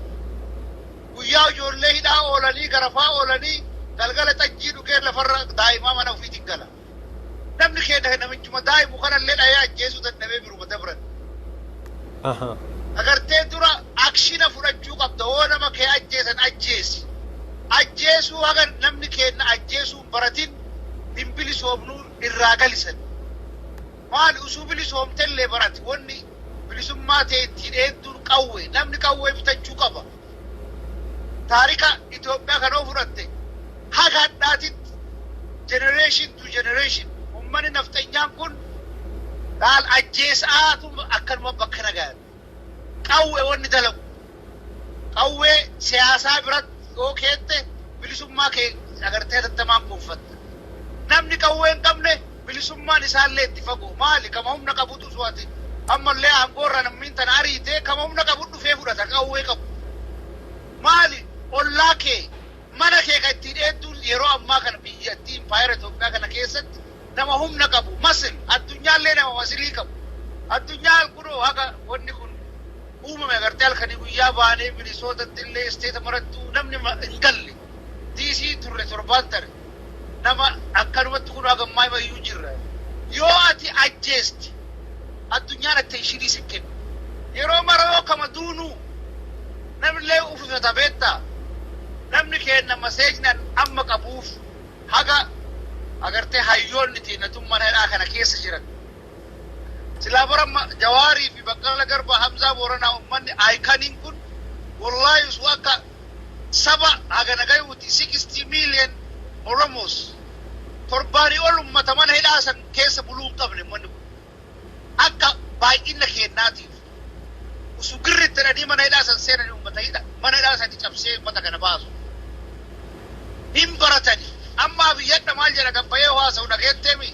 Guyyaa ijoollee hidhaa oolanii garafaa oolanii, galgala xajjii dhugee lafarra daa'imaa mana ofiitiin gala. Namni keenya namichuma daa'imu kanallee dhahee ajjeesuu dadhabee biruma dabran. Agartee, dura action fudhachuu qabda. Hoo nama kee ajjeesan ajjeesi. Ajjeesuu haga namni keenya ajjeesuu hin baratin hin bilisoomnuu irraa galisan. Maali, usuu bilisoomtellee barati, wanni bilisummaa ta'e ittiin eegduun qawwee, namni qawwee bitachuu qaba. Taarika Itoophiyaa kana yoo fudhatte, haga hadhaatitti generation to generation ummanni nafxanyaan kun laal ajjeesaatu akkanuma bakka nagaan. Qawwee wanni dalagu. Qawwee siyaasaa biratti yoo keette bilisummaa kee agartee hatattamaan kuufatta. Namni qawwee hin qabne bilisummaan isaallee itti fagoo. Maali, kama humna qabutu su'ate. Ammallee aangoorra namni tana ariitee kama humna qabu dhufee fudhata qawwee qabu. Maali, ollaa kee, mana kee kan ittiin eegduun yeroo ammaa kana biyyattii impaayera Itoophiyaa kana keessatti nama humna qabu, muscle, addunyaallee nama muscle qabu. Addunyaan kunoo haga wanni kun uumame agartee halkanii guyyaa baanee Minisootatti illee state marattuu namni hin galle. DC turre torbaan tare. Nama akkanumatti kun haga ammaa iyyuu jirra. Yoo ati ajjeesti, addunyaan attention si kennu. Yeroo mara yoo kama duunuu namnillee uffifata beektaa. Namni keenya maseejnan amma qabuuf haga agartee hayyoonni teenyatun mana hidhaa kana keessa jiran. Silaa bara Jawaarii fi Baqqala Garbaa, Hamzaa Booranaa, uummanni iconiin kun wallaahi usuu akka saba hagana gayuuti 60 million Oromos torbaanii ol ummata mana hidhaa san keessa buluu hin qabne uummanni kun. Akka baay'ina keennaatiif usuu girritti jedhanii mana hidhaa san seenanii ummata hidha mana hidhaa sanii cabsee ummata kana baasu. Hin baratani. Amma biyyadha maal jedha gabbayee haasa'u dhageetteemi,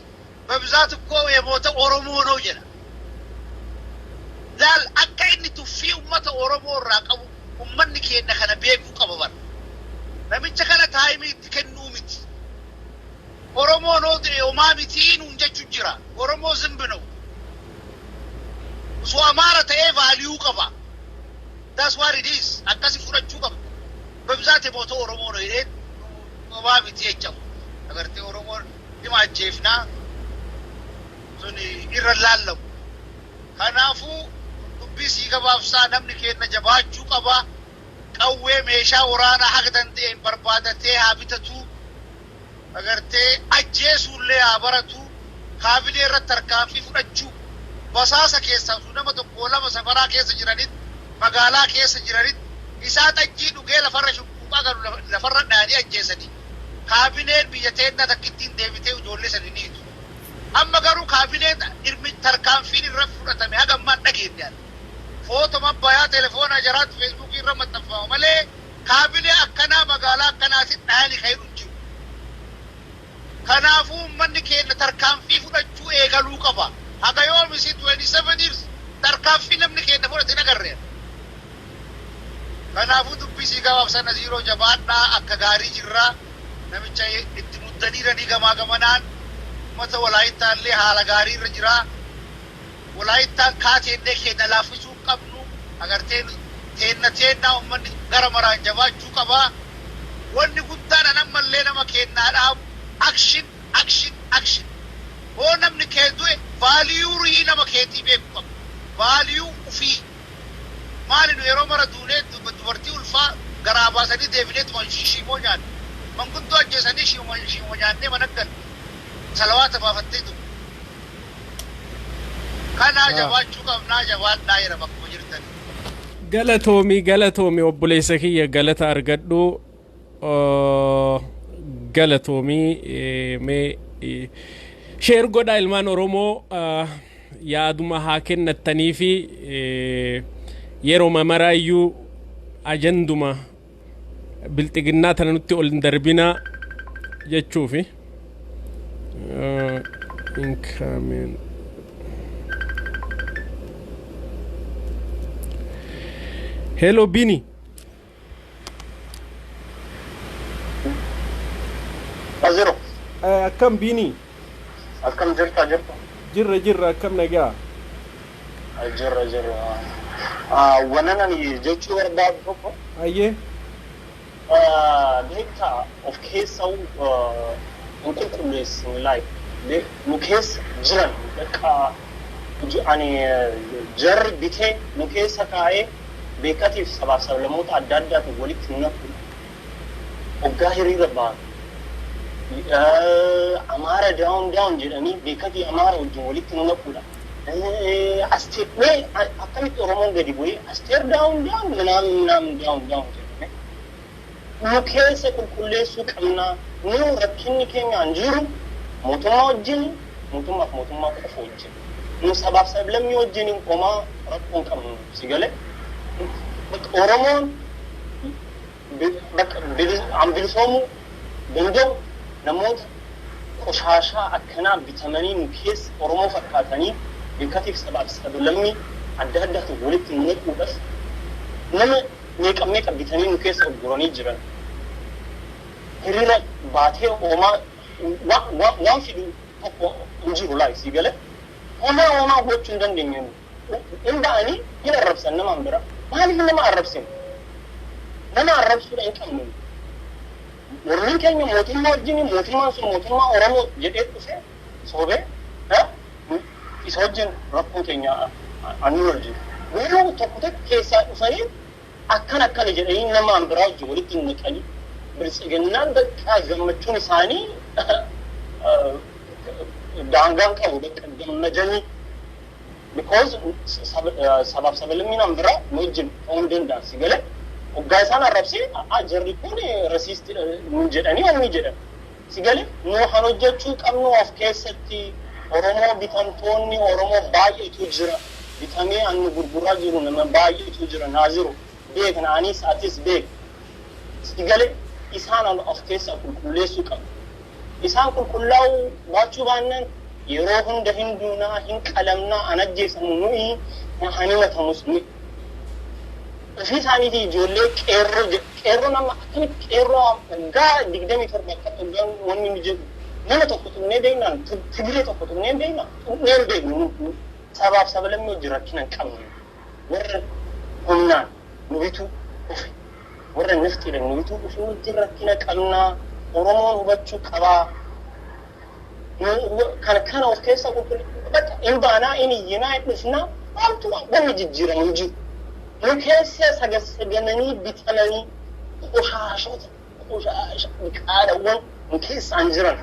በብዛት እኮ የሞተ ኦሮሞ ነው jedha. Laal, akka inni tuffii ummata Oromoo irraa qabu ummanni keenya kana beekuu qaba bara. Namicha kana time itti kennuu miti. Oromoo noo du'e homaa mitii nuun jechu jira. Oromoo ዝንብ ነው. Osoo Amaara ta'ee value qaba. That's what it is. Akkasi fudhachuu qabda. በብዛት የሞተ ኦሮሞ ነው jedhee homaa miti jechamu. Agartee, Oromoon dhima ajjeefnaa sun irra laallamu. Kanaafuu dubbii sii gabaabsaa, namni keenya jabaachuu qaba. Qawwee, meeshaa waraanaa haga danda'een barbaadatee haa bitatu. Agartee, ajjeesuullee haa baratu. Kaabinee irratti tarkaanfii fudhachuu. Basaasa keessaa sun nama tokko lama safaraa keessa jiranitti, magaalaa keessa jiranitti, isaa xajjii dhugee lafarra shukkuuqaa galu lafarra dhaanii ajjeesanii. Kaabineen biyya teennaa takkittiin deebitee ijoollee sani niitu. Amma garuu kaabineen irmi tarkaanfiin irra fudhatame haga ammaan dhageenye. Footoma bayaa telefoona jaraatu Facebookii irra maxxanfama malee kaabinee akkanaa magaalaa akkanaatiin dhahanii kan hin jiru. Kanaafuu uummanni keenya tarkaanfii fudhachuu eegaluu qaba. Haga yoomisi 27 years tarkaanfii namni keenya fudhate hin agarreen. Kanaafuu dubbisii gabaabsa Naziiroo, jabaadhaa, akka gaarii jirraa, namicha itti muddaniiranii gamaa gamanaan uummata Walaayittaa haala gaarii irra jiraa. Walaayittaan kaateennee keenya laaffisuu hin qabnu, agartee, teenna teennaa uummanni gara maraan jabaachuu qabaa. Wanni guddaan an ammallee nama keenyaa dhaabu, action, action, action. Hoo namni kee du'e value ruhii nama keetii beekuu qaba. Value ufii. Maali, nu yeroo mara duunee dubartii ulfaa garaa baasanii deebineetuma shiimoo nyaanne. Manguddoo ajjeesanii shiimoo nyaannee mana galle. Salawaata baafattee tu. Kanaa jabaachuu qabnaa, jabaadhaa jira bakkuma jirtan. Galatoomii, galatoomii, obboleessa kiyya, galata argadhu. Galatoomii. Mee Share godhaa ilmaan Oromoo, yaaduma haa kennattanii fi yeroo mamaraayyuu ajanduma bilxiginnaa tana nutti ol hin darbinaa jechuufi. Incoming. Hello, Bini. Azero. Akkam, Bini? Akkam jirta jirta? Jirra jirra, akkam nagaa? Jirra jirra. Wannan ani jechuu barbaadu tokko. Ayyee. Beektaa, of keessa hin qulqulleessine, like nu keessa jiran bakka ani jarri bitee nu keessa kaa'ee beekatiif sabaaf sablammoota adda addaatiin walitti nu naqu. Hoggaa hiriira baanu Amaara down down jedhanii beekatii Amaara wajjin walitti nu naquudha. Asteer mee akkamitti Oromoon gadi bu'ee Asteer down down ምናምን ምናምን down down jedhame. Nu keessa qulqulleessuu qabnaa. Nu rakkinni keenya hin jiru mootummaa wajjin, mootummaaf mootummaa qofa wajjin. Nu sabaaf sablammii wajjin homaa rakkoo hin qabnu, si galee. Oromoon bakka bilisoomuu danda'u namoota qoshaashaa akkanaa bitamanii nu keessa Oromoo fakkaatanii beekatiif sabaaf sablammii adda addaatiin walitti nu naquudhaaf nama meeqa meeqa bitanii nu keessa guranii jiran. Hiriira baatee homaa waan fidu tokko hin jiru laa, si galee. Homaa homaa gochuu hin dandeenye. Hin ba'anii hin arrabsan namaan bira. Maaliif nama arrabsin? Nama arrabsuudha hin qabnu. Mormiin keenya mootummaa wajjin, mootummaan sun mootummaa Oromoo jedhee dhufe soobee isa wajjin rakkoon keenya annu wajjin. Garuu tokko tokko keessaa dhufanii akkana akkana jedhanii namaan biraa wajjin walitti naqanii biltsiginnaan bakka gammachuun isaanii daangaan qabu, bakka gammadanii, because sabaaf sablammiin biraa nu wajjin ta'uu hin danda'an, si galee. Hoggaa isaan arrabsee jarri kun racist nun jedhanii wanni jedhan. Si galee, nu kan hojjechuu qabnu of keessatti Oromoo bitamtoonni Oromoo baay'eetu jira. Bitamee annu gurguraa jiru nama baay'eetu jira, naa jiru. Beekna, anis atis beek. Si galee, isaan of keessa qulqulleessuu qabu. Isaan qulqullaa'uu baachuu baannaan yeroo hunda hin duunaa, hin qalamnaa, an ajjeesamu nuyi, han himatamus nuyi. Ofii isaaniitii ijoollee qeerroo, qeerroo nama akkamitti qeerroo waggaa 27 akka waggaa wanni nu jedhu nama tokko tuqnee beeknaan, Tigiree tokko tuqnee beeknaa, tuqnee hin beeknu. Sabaaf sablammii hojii rakkina hin qabnu. Warra humnaan nu bituu dhufe, warra naftiidhaan nu bituu dhufe wajjin rakkina qabnaa. Oromoon hubachuu qabaa. Kana kana of keessa qulqullu bakka hin baanaa, hin iyyinaa, hin dhufnaa, maaltu wanni jijjiiramu hin jiru. Nu keessa sagassagamanii bitamanii qoshaashota qoshaasha qaadawwan nu keessaan jiran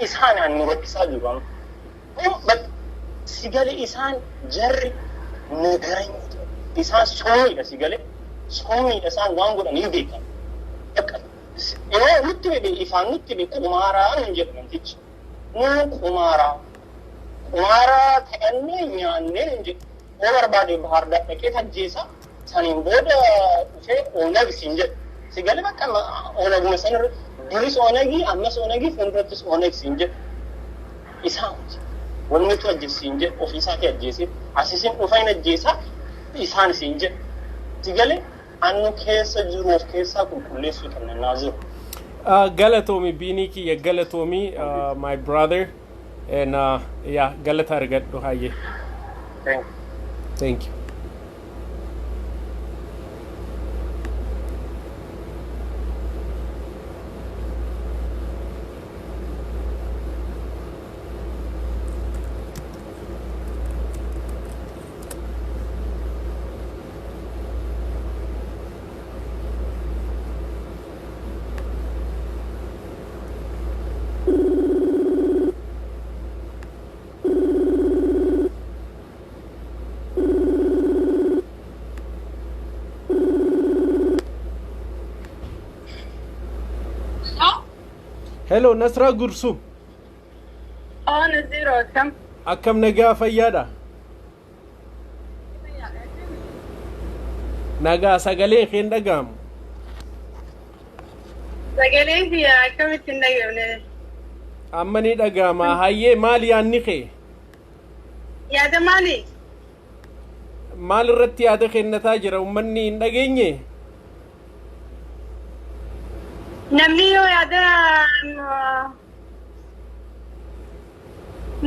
isaan nu rakkisaa jiru amma. Sigale, isaan jarri nagaranya, isaan soomiidha, sigale soomiidha, isaan waan godhan hin beekan. Bakka yeroo nutti bebe ifaan nutti be qumaaraa nun jedhu namtichi. Nu qumaaraa qumaaraa taphannee nyaannee nun jedhu. Yoo barbaade Bahar Daar dhaqee tajjeesa, saniin booda dhufee Oonag siin jedhu. Sigale, bakka Oonaguma sanarra duris Oonagii, ammas Oonagii, fuuldurattis Oonag siin jedhu. Isaan wannitu ajjeesiin jedhu ofiisaatii ajjeesee asisin dhufa hin ajjeesaa isaan siin jedhu. Sigale, annu keessa jiru of keessaa qulqulleessuu qabna, naa jiru. Galatoomi, Biinii kiyya, galatoomi, my brother, and yeah, galata argadhu, hayyee. Thank you. Thank you. Hello, Nasra Gursum. Oona zero akkam? Akkam, nagaa fayyaadha? Nagaa, sagalee kee hin dhaga'amu. Sagaleen kiyya akkamitti hin dhaga'amne? Amma ni dhaga'ama. Hayyee, maal yaadni kee? Yaada maali? Maal irratti yaada kennataa jira? Uummanni hin dhageenye? Namni yoo yaada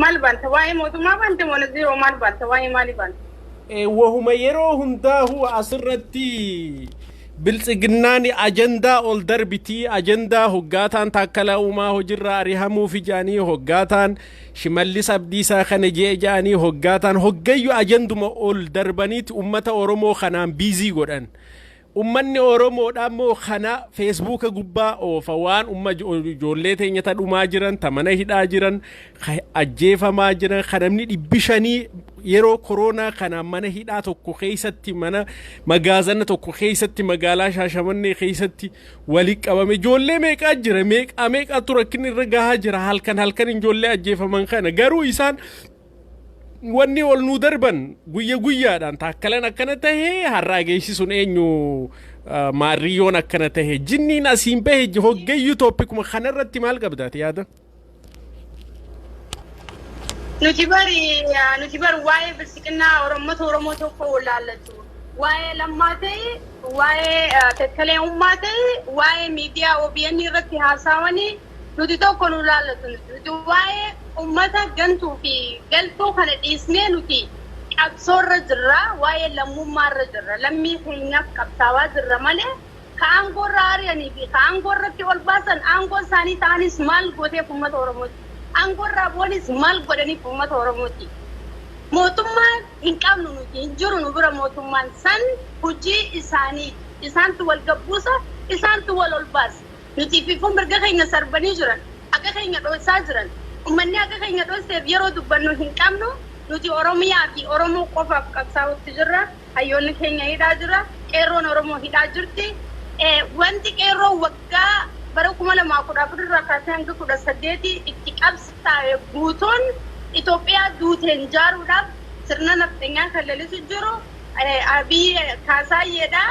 maal banta? Waa'ee mootummaa bante moo zero maal banta? Waa'ee maali banta? Wahuma yeroo hundaahu asirratti Biltsiginnaan ajandaa ol darbitii, ajandaa hoggaataan Taakkalaa Uumaa hojiirraa ari'amuuf ijaanii, hoggaataan Shimallis Abdiisaa kana jee ja'anii, hoggaataan hoggayyu ajanduma ol darbaniiti ummata Oromoo kanaan busy godhan. Ummanni Oromoodha immoo kana Facebooka gubbaa oofa, waan umma ijoollee teenya ta dhumaa jiran, ta mana hidhaa jiran, ka ajjeefamaa jiran, ka namni 500 yeroo koronaa kana mana hidhaa tokko keessatti, mana magaazana tokko keessatti, magaalaa Shaashamannee keessatti wali qabame, ijoollee meeqaa jira, meeqaa meeqaatu rakkinni irra gahaa jira, halkan halkan ijoollee ajjeefaman kana. Garuu isaan wanni ol nuu darban guyya guyyaadhaan Taakkalan akkana tahee, har'aa geessisuun eenyu, maarriyyoon akkana tahe, jinniin asiin bahe, hoggayyuu topicuma kanarratti maal qabdaati yaada? Nuti bari waa'ee bilisiqinnaa Oromoota Oromoo tokko laallatu. Waa'ee Lammaa ta'e, waa'ee Taakkalee Uumaa ta'e, waa'ee miidiyaa OBN irratti haasawanii nuti tokko nu laallatu. Nuti waa'ee uummata gantuu fi galtuu kana dhiisnee nuti qabsoorra jirra, waa'ee lammummaarra jirra. Lammii keenyaaf qabsaawaa jirra malee ka aangoorra ari'anii fi ka aangoorratti ol baasan, aangoo isaanii ta'anis maal gooteef uummata Oromooti? Aangoorraa bu'anis maal godhaniif uummata Oromooti? Mootummaan hin qabnu nuti, hin jiru nu bira mootummaan san. Hojii isaanii isaantu wal gabbuusa, isaantu wal ol baasa. Nuti fiifuu mirga keenya sarbanii jiran, haqa keenya dho'isaa jiran. Uummanni haqa keenya dho'iseef yeroo dubbannu hin qabnu. Nuti Oromiyaa fi Oromoo qofaaf qabsaa'utti jirra. Hayyoonni keenya hidhaa jira. Qeerroon Oromoo hidhaa jirti. Wanti qeerroo waggaa bara 2014 irraa kaasee hanga 18 itti qabsaa'e guutuun Itoophiyaa duuteen jaaruudhaaf sirna nafxanyaa kan lalisu jiru Abiy Kaasaayyeedha.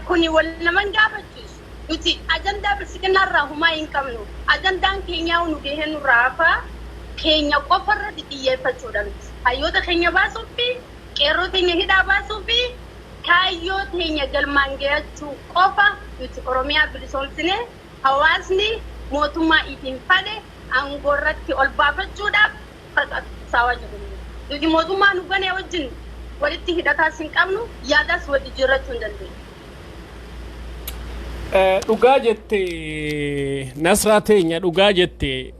Kuni wal naman gaafachiisu. Nuti ajandaa bilisiqinnaa irraa humaa hin qabnu. Ajandaan keenyaa nu gahee nurraa hafaa, keenya qofa irratti xiyyeeffachuudha miti. Hayyoota keenya baasuu fi qeerroo teenya hidhaa baasuu fi kaayyoo teenya galmaan gahachuu qofa. Nuti Oromiyaa bilisoomsine hawaasni mootummaa ittiin fale aangoo irratti ol baafachuudhaaf qabsaawaa jiru. Nuti mootummaa nu ganee wajjin walitti hidhataas hin qabnu, yaadaas wal jijjiirrachuu hin dandeenyu. Dhugaa jette, Nasraa teenya, dhugaa jette.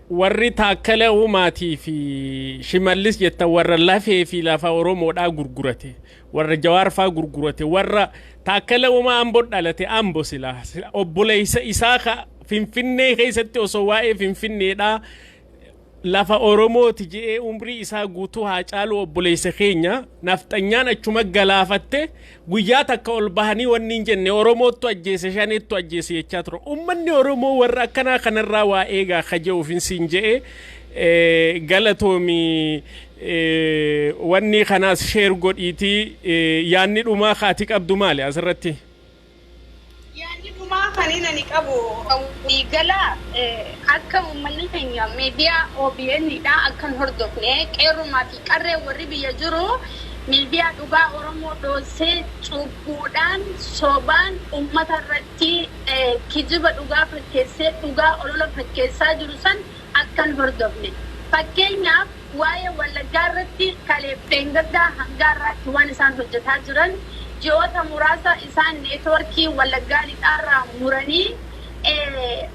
Warri Taakkala Uumaatii fi Shimallis jettan warra lafee fi lafa Oromoodhaa gurgurate, warra Jawaarfaa gurgurate, warra Taakkala Uumaa Amboo dhalate, Ambo sila obboleessa isaa ka Finfinnee keessatti osoo waa'ee Finfinneedhaa lafa Oromooti je'ee umrii isaa guutuu haa caalu, obboleessa keenya nafxanyaan achuma galaafatte. Guyyaa takka ol bahanii wanni hin jenne, Oromoottu ajjeese, shaneettu ajjeese jechaa ture. Ummanni Oromoo warra akkanaa kanarraa waa eegaa kaje'uuf hin siin je'e. Galatoomi. Wanni kanaas share godhiitii, yaanni dhumaa kaati qabdu maali asirratti? Yaanni dhumaa kan ani qabu waliigala akka uummanni keenya miidiyaa OBN dha akkan hordofne, qeerrumaa fi qarree warri biyya jiru miidiyaa dhugaa Oromoo dhoosee cubbuudhaan sobaan uummata irratti kijiba dhugaa fakkeessee dhugaa olola fakkeessaa jiru san akkan hordofne. Fakkeenyaaf, waa'ee Wallaggaa irratti kaleeffeen gaddaa hanga irraatti waan isaan hojjetaa jiran, ji'oota muraasa isaan networkii Wallaggaa lixaarraa muranii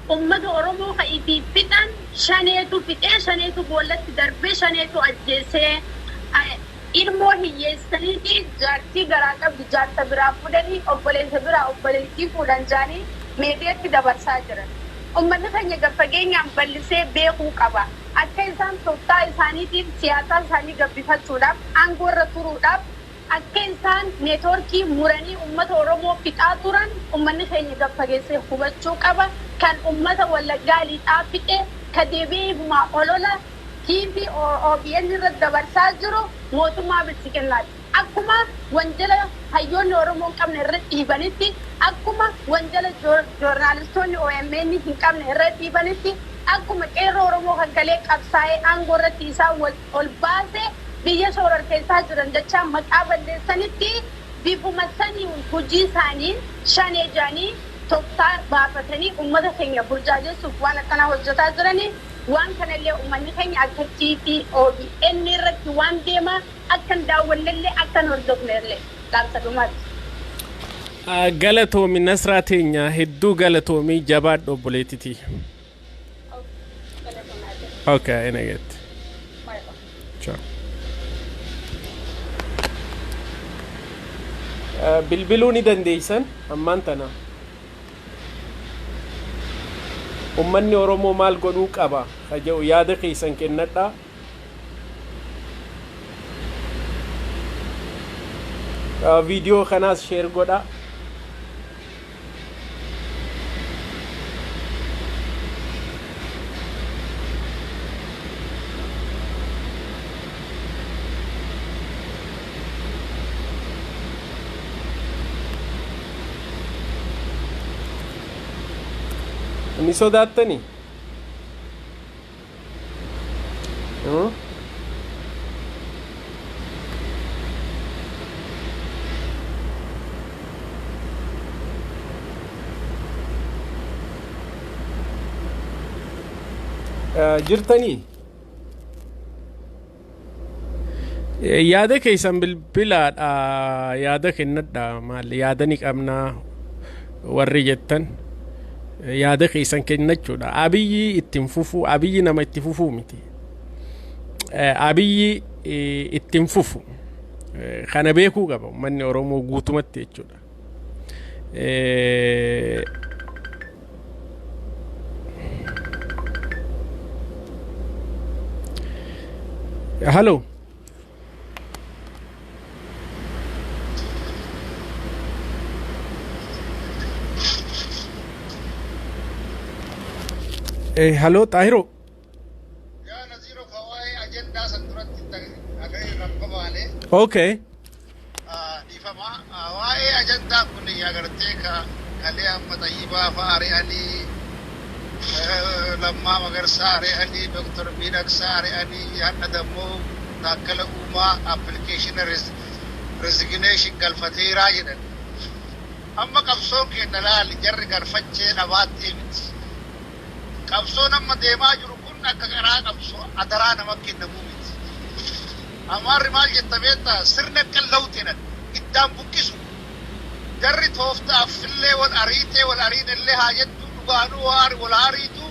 uummata Oromoo kan itti fixan, shaneetu fixee, shaneetu boollatti darbee, shaneetu ajjeesee, ilmoo hiyyeessanii fi jaartii garaa qabdu jaarsa biraa fuudhanii, obboleessa biraa obboleettii fuudhan jaanii miidiyaatti dabarsaa jiran. Uummanni keenya gad fageenyaan bal'isee beekuu qaba. Akka isaan tooftaa isaaniitiif siyaasaa isaanii gabbifachuudhaaf, aangoo irra turuudhaaf akka isaan networkii muranii uummata Oromoo fixaa turan uummanni keenya gad fageessee hubachuu qaba. Kan uummata Wallaggaa lixaa fixe Ka deebi'ee olola TV OBN irratti dabarsaa jiru mootummaa bilchiginnaati. Akkuma wanjala hayyoonni Oromoo hin qabne irra dhiibanitti, akkuma wanjala joornaalistoonni OMN hin qabne irra dhiibanitti, akkuma qeerroo Oromoo kan galee qabsaa'ee aangoo irratti isaan ol baasee biyya shororkeessaa jiran jechaa maqaa balleessanitti, bifuma sanii hojii isaanii shanee jedhanii tooftaa baafatanii uummata keenya burjaajessuuf waan akkanaa hojjetaa jiranii. Waan kanallee uummanni keenya akka TV OBN irratti waan deemaa akka hin daawwannellee, akka hin hordofnellee dhaamsa dhumaati. Galatoomi Nasraa teenya, hedduu galatoomii, jabaadhu obboleettitii. Okay, nagetti. Ciao. Bilbiluu ni dandeeysan ammaan tana. Ummanni Oromoo maal godhuu qaba? Ka jedhu yaada keessan kennadhaa. Viidiyoo kanaas share godhaa. Ni sodaattanii? Hmm? Jirtanii? Yaada keessan bilbilaadha, yaada kennadha. Maal yaada ni qabnaa warri jettan yaada keessan kennachuudha. Abiyyi ittiin fufu, Abiyyi nama itti fufuu miti. Abiyyi ittiin fufu kana beekuu qaba uummanni Oromoo guutumatti jechuudha. Halo. Halo Xaahiroo. Yaa Naziiroo, ka waa'ee ajandaa san duratti akka irraan babaale. Dhiifama. Waa'ee ajandaa kun agartee ka kalee amma Xayyibaa fa'a ari'anii, Lammaa Magarsaa ari'anii, Dooktar Miidhagsaa ari'anii, hadha dammoo Taakkala Uumaa application resignation galfateeraa jedhan. Amma qabsoon keenya laali, jarri galfachee dhabaattee miti. Qabsoon amma deemaa jiru kun akka qaraa qabsoo adaraa nama kennamuu miti. Amaarri maal jetta beektaa? Sirna qallawti jedhan, iddaan buqqisu. Jarri tooftaaf illee wal ariitee wal ariinellee haa jettu, dhugaanuu wal ariitu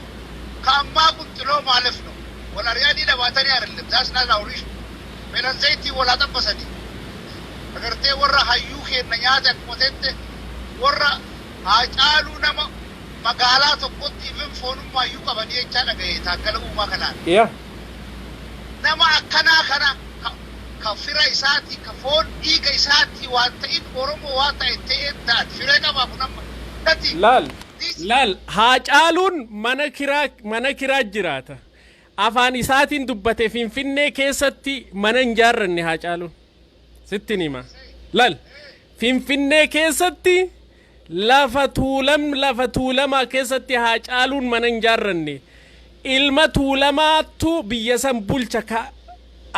ka ammaa kun xiloo maaliif no? Wal ari'anii dhabaatanii arillee. That's not our issue. Felan zayitii wal haa xabbasanii. Agartee warra hayyuu kenna nyaate akkuma tette warra haa caaluu nama magaalaa tokkotti even foonummaayyuu qabanii jechaa dhagaye Taakkala Uumaa kanaan. Nama akkanaa kana ka fira isaati, ka foon dhiiga isaati waan ta'in Oromoo waan ta'e ta'een taate firee qabaa kun amma dhati. Laal. Laal, haa caaluun mana kiraa jiraata. Afaan isaatiin dubbate, Finfinnee keessatti mana hin jaarranne haa caaluun. Sittin hima. Laal, Finfinnee keessatti lafa tuulamaa keessatti haa caaluun mana hin jaarranne. Ilma tuulamaatu biyya san bulcha, ka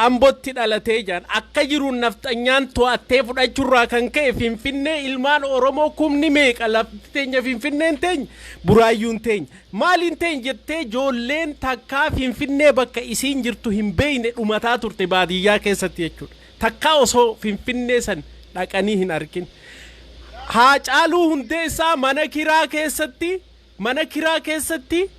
Ambotti dhalatee jaan akka jiruun nafxanyaan to'attee fudhachuurraa kan ka'e Finfinnee ilmaan Oromoo kumni meeqa lafti teenya Finfinneen teenya, Buraayyuun teenya, maaliin teenya jettee ijoolleen takkaa Finfinnee bakka isiin jirtu hin beekne dhumataa turte baadiyyaa keessatti jechuudha. Takkaa osoo Finfinnee san dhaqanii hin argin. Haa caaluu Hundeessaa mana kiraa keessatti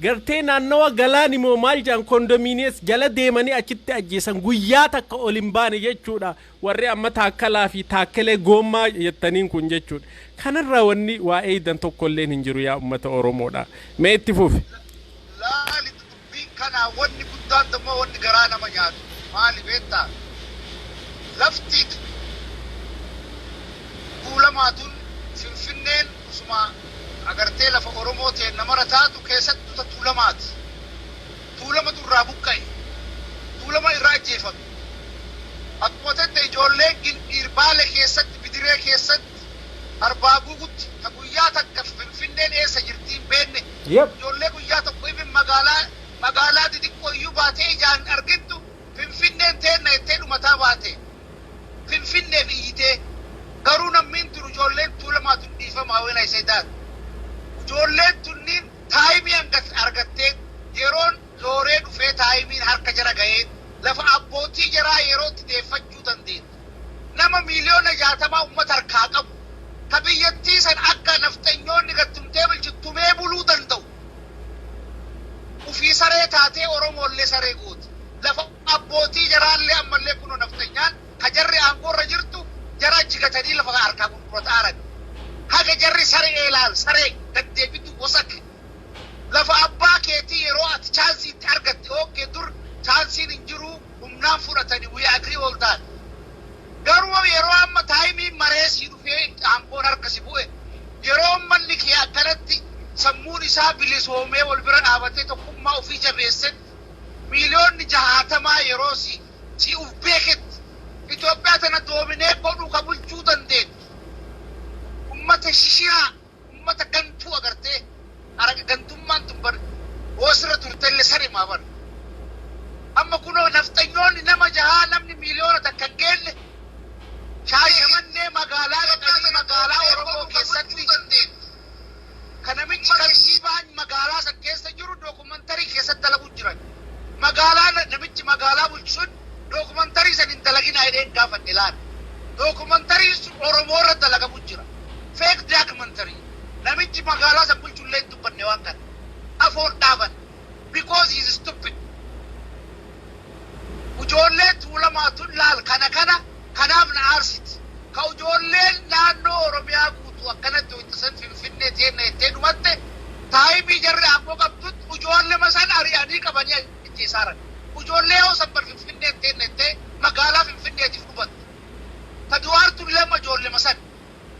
gartee naannawa Galaan immoo maal jedhan kondominiyees jala deemanii achitti ajjeesan, guyyaa takka ol hin baane jechuudha. Warri amma Taakkalaa fi Taakkelee goommaa jettaniin kun jechuudha. Kanarraa wanni waa eeydan tokkolleen hin jiru, yaa ummata Oromoodha. Mee itti fufi. Laali, dubbiin kanaa wanni guddaan dammoo wanni garaa nama nyaatu maali beektaa? Lafti tuulamaatun Finfinneen usuma agartee lafa Oromoo ta'e namara taatu keessattuu ta tuulamaati. Tuulamatu irraa buqqa'e. Tuulama irraa ajjeefame. Akkuma tette ijoolleen Gindhiir, Baale keessatti, Bidiree keessatti, Arbaa Guugutti, ta guyyaa takka Finfinneen eessa jirti hin beekne. Ijoollee guyyaa tokko ifin magaalaa xixiqqoo iyyuu baatee ijaan argittu Finfinneen teenna jettee dhumataa baate. Finfinneef iyyitee garuu namni tun ijoolleen Tuulamaa tun dhiifamaa when I say that. Ijoolleen tunniin time argattee, yeroon zooree dhufee, timeiin harka jara ga'ee, lafa abbootii jaraa yerootti deeffachuu dandeenya. Nama 60 miiliyoona uummata harkaa qabu. Ka biyyattii san akka nafxanyoonni gattumtee bulchitumee buluu danda'u. Ufii saree taatee Oromoollee saree gooti. Lafa abbootii jaraallee ammallee kunoo nafxanyaan ka jarri aangoorra jirtu jara jigatanii lafa harkaa gurgurataaran. Haga jarri saree ilaal, saree gaddeebitu wasak. Lafa abbaa keetii yeroo ati chance itti argatte, okay, dur chanceiin hin jiru, humnaan fudhatanii, we agree all that. Garuu yeroo amma timeiin maree sii dhufee aangoon harka si bu'e, yeroo manni kee akkanatti sammuun isaa bilisoomee wal bira dhaabatee tokkummaa ofii jabeesse, 60 miiliyoonni yeroo si uf beeketti Itoophiyaa tana doominee godhuu ka bulchuu dandeettu. Ummata shishiraa, ummata gantuu agartee, araga gantummaan tun bar hoosirra turtellee sarimaa bar. Amma kunoo nafxanyoonni nama jahaa, namni 1 miiliyoona hin geenne, Shaashamannee magaalaa dhaqanii magaalaa Oromoo keessatti ka namichi kantiibaan magaalaa san keessa jiru documentary keessatti dalagu jiran. Magaalaa namichi magaalaa bulchu sun documentary san hin dalaginaa jedhee gaafadhe laala. Documentaryn sun Oromoo irra dalagamu jira. Fake documentary. Namichi magaalaa san bulchu illee hin dubbanne waan kana. Afoon dhaaban. Because he is stupid. Ijoollee Tuulamaa tun laal, kana kana kanaaf na aarsiti. Ka ijoolleen naannoo Oromiyaa guutuu akkanatti hojjetan Finfinnee teenna jettee dhumatte, time jarri aangoo qabdutti ijoollee san ari'anii qabanii ajjeesaaran. Ijoollee yoo san bar Finfinnee teenna jettee magaalaa Finfinneetiif dhumatte. Ta du'aartullee amma ijoollee san.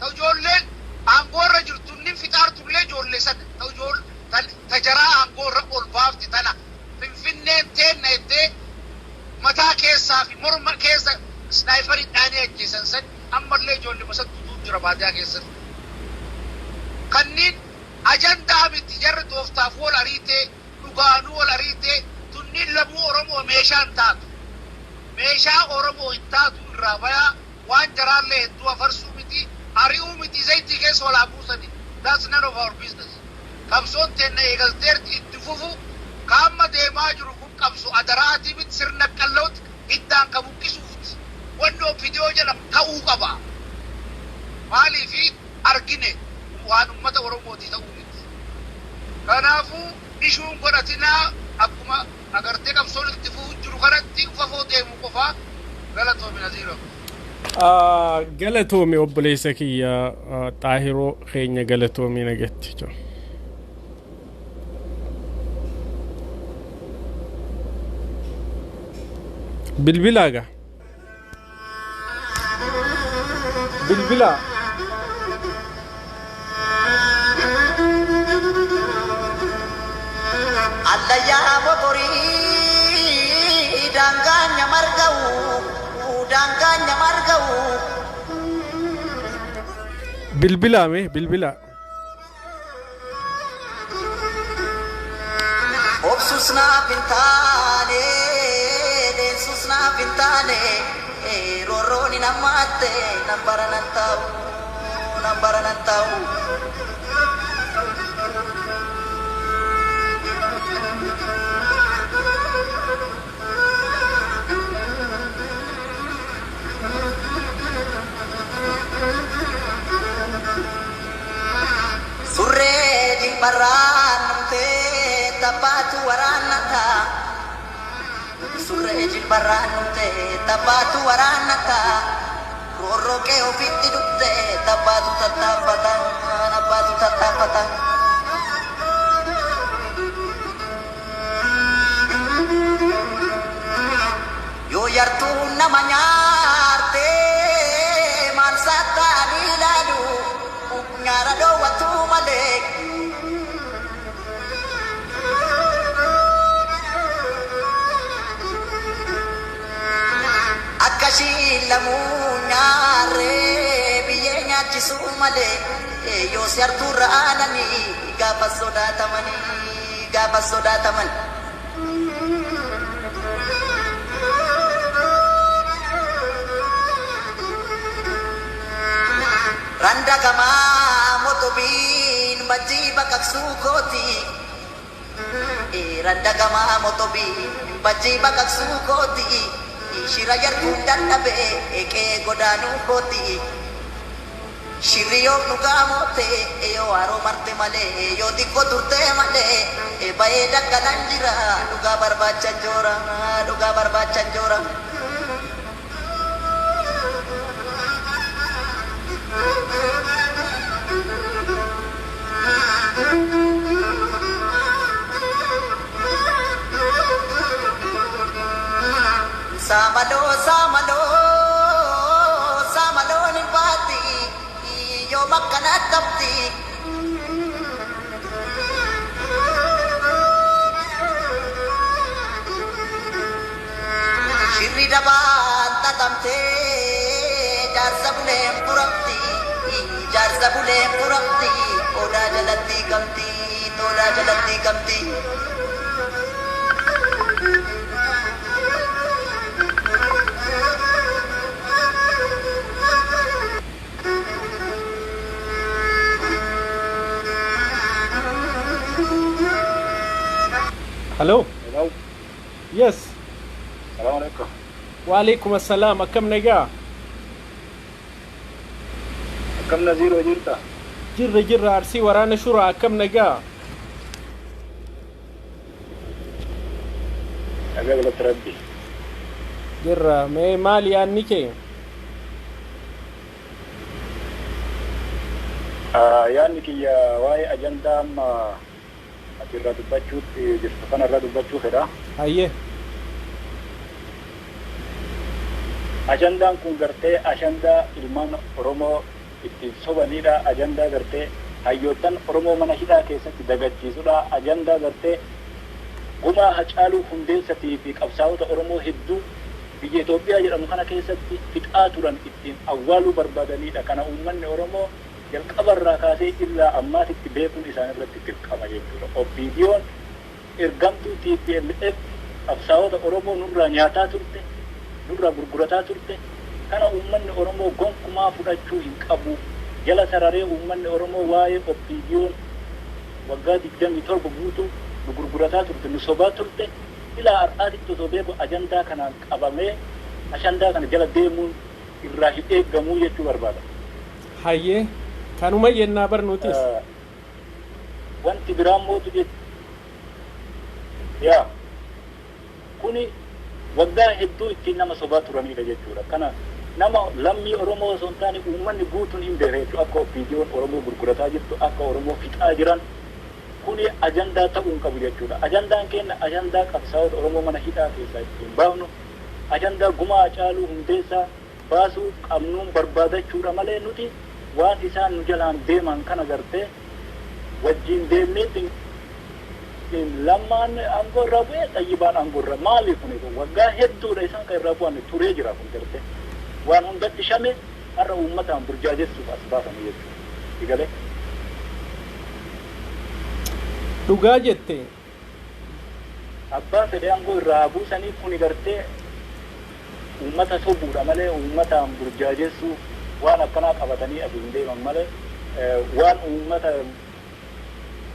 Ta ijoolleen aangoo irra jirtu inni fixaartullee ijoollee sana. Ta ta jaraa aangoo irra ol baafti tana. Finfinneen teenna jettee mataa keessaa fi morma keessa sniperii dhaanii ajjeesan san ammallee ijoollee masattu jira baadiyaa keessatti. Kanniin ajandaa miti, jarri tooftaaf wal ariitee, dhugaanuu wal ariitee, tunniin lamuu Oromoo meeshaa hin taatu. Meeshaa Oromoo hin taatu, irraa bayaa waan jaraallee hedduu afarsuu miti, ari'uu miti, zayitii keessa walaa buusani. That's none of our business. Qabsoon teenna eegalteerti, itti fufu. Kaamma deemaa jiru kun qabsoo adaraatii miti, sirna qallootti hiddaan ka buqqisuuti. Wanni OPDO jedhamu ka'uu qaba. Maaliifi argine waan ummata Oromooti ta'uu miti. Kanaafuu ishuun godhatinaa, akkuma agartee qabsoon itti fufuu jiru kanatti ufafoo deemuu qofaa. Galatoomi, Naziiroo. Galatoomi obboleessa kiyya Xaahiroo keenya, galatoomi, nagatti. Bilbilaa gaa. Bilbilaa. Allayyaa motorii daangaa nyamarga'u, daangaa nyamarga'u. Bilbilaa mee, bilbilaa. Obsus naaf hin taane, leensus naaf hin taane, roorroon hin hammaatte, nan bara nan taa'u, nan bara nan taa'u. Surree jilbarraan dhumtee tabbaatu waraannata. Surree jilbarraan dhumtee tabbaatu waraannata. Roorroo kee ofitti dhufte tabbaatu tattaaffata, abbaatu tattaaffata. Yoo yartuun nama nyaarte maal sattaanii ilaalu, nyaara dhoowwatu malee. Lamuu nyaarree biyyee nyaachisuu malee yoo si hartuurra aananii gaafa sodaatamanii gaafa sodaataman. Randa gamaa motobiin bajjii baqaqsuu kooti. Randa gamaa motobiin bajjii baqaqsuu kooti. Shira yartuun dadhabee eeqee godaanuu kooti. Shirri yoo dhugaa moote yoo haroo marte malee yoo xiqqoo turte malee bayee daggalan jira dhugaa barbaacha joora dhugaa barbaacha joora. Saamaloo saamaloo saamaloon hin baati yoo makkana tabti. Shirri dabaan xaxamtee jaarsa buleen furamti jaarsa buleen furamti odaa jalatti gamti odaa jalatti gamti. Hello. Hello. Yes. Salaam alaikum. Waalaikum assalaam. Akkam nagaa? Akkam Naziiroo jirta? Jirra jirra Arsii waraana shuraa akkam nagaa? Nagaa galata Rabbi. Jirra mee maali yaadni kee? Yaadni kiyya waa'ee ajandaa amma ati irraa dubbachuutti jirtu kana irraa dubbachuu fedha. Hayyee. Ajandaan kun gartee ajandaa ilmaan Oromoo ittiin sobanidha. Ajandaa gartee hayyoottan Oromoo mana hidhaa keessatti dagachiisudha. Ajandaa gartee gumaa Hacaaluu Hundeessatii fi qabsaa'ota Oromoo hedduu biyya Itoophiyaa jedhamu kana keessatti fixaa turan ittiin awwaaluu barbaadanidha. Kana uummanni Oromoo jalqabarraa kaasee illaa ammaatitti beekuun isaan irratti dirqama jechuudha. OPDO'n ergamtuu TPLF qabsaa'ota Oromoo nurraa nyaataa turte, nurraa gurgurataa turte. Kana uummanni Oromoo gonkumaa fudhachuu hin qabu. Jala sararee uummanni Oromoo waa'ee OPDO'n waggaa 27 guutuu nu gurgurataa turte, nu sobaa turte. Ilaa har'aatitti osoo beeku ajandaa kanaan qabamee ajandaa kana jala deemuun irraa hin eeggamuu jechuu barbaada. Hayyee. Kanuma jennaa barnuutis. Wanti biraan mootu yaa kuni waggaa hedduu ittiin nama sobaa turanidha jechuudha. Kana nama lammii Oromoo osoo hin taane uummanni guutuun hin beeka jechuudha. Akka OPDO'n Oromoo gurgurataa jirtu, akka Oromoo fixaa jiran kuni ajandaa ta'uu hin qabu jechuudha. Ajandaan keenya ajandaa qabsaa'ota Oromoo mana hidhaa keessaa ittiin baafnu, ajandaa gumaa Hacaaluu Hundeessaa baasuu qabnuun barbaadachuudha malee nuti waan isaan nu jalaan deeman kana gartee wajjin deemneetti Lammaan aangoo irraa bu'ee Xayyibaan aangoo irraa maali kun waggaa hedduudha isaan kan irraa bu'an turee jira kun gartee waan hundatti shame har'a uummataan burjaajessuuf as baafame jechuudha. Igalee. Dhugaa jette. Abbaa fedhe aangoo irraa buusanii kuni gartee uummata sobuudha malee uummataan burjaajessuuf waan akkanaa qabatanii asiin deeman malee waan uummata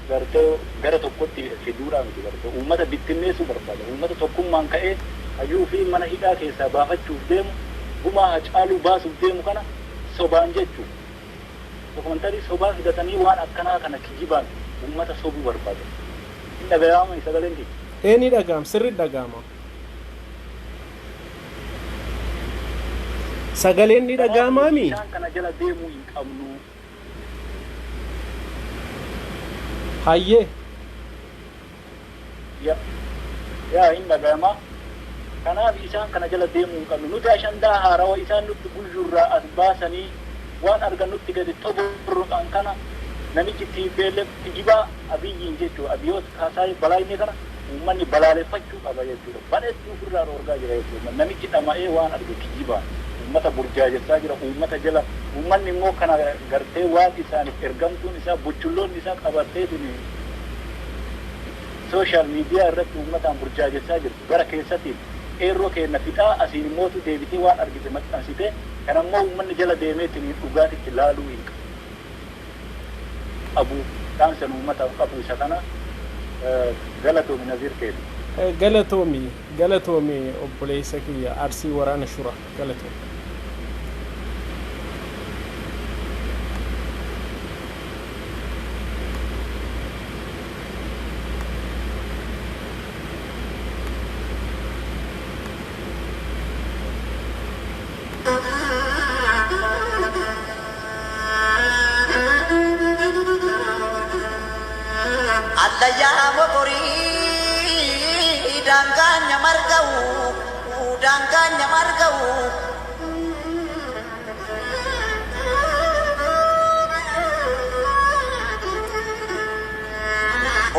gartee gara tokkotti fiduudhaa miti gartee uummata bittinneessuu barbaada. Uummata tokkummaan ka'ee hayyuu fi mana hidhaa keessaa baafachuuf deemu gumaa Hacaaluu baasuuf deemu kana sobaan jechuudha. Dokumantarii sobaa fidatanii waan akkanaa kana kijibaan uummata sobuu barbaada. Hin dhaga'ama sagaleen kiyya. Ee ni dhaga'ama sirri dhaga'ama. Sagaleen ni dhaga'amaami? Isaan kana jala deemuu hin qabnu. Hayyee. Yaa hin dhaga'ama. Kanaaf isaan kana jala deemuu hin qabnu. Nuti ashandaa haarawaa isaan nutti guyyurraa as baasanii waan argannutti gadi toborruudhaan kana namichi TPLF kijibaa Abiyyiin jechuudha. Abiyyoot Kaasaayii Balaayinee kana uummanni balaaleffachuu qaba jechuudha. Badheettuu ofirraa dhoorgaa jira jechuudha. Namichi dhama'ee waan arge kijibaan. Uummata burjaajessaa jira. Uummata jala uummanni immoo kana gartee waan isaaniif ergamtuun isaa, buchulloonni isaa qabatteetiin social media irratti uummataan burjaajessaa jirtu. Gara keessatiin qeerroo keenya fixaa, asiin immootu deebitee waan argite maxxansite. Kan ammoo uummanni jala deemeetiin dhugaatitti laaluu hin qabu. Dhaamsan uummataaf qabu isa kana. Galatoomi, Naziir keenya. Galatoomi, galatoomi obboleessa kiyya Arsii waraana shura, galatoomi. Allayyaa mokorii daangaan nyamarga'u, daangaan nyamarga'u.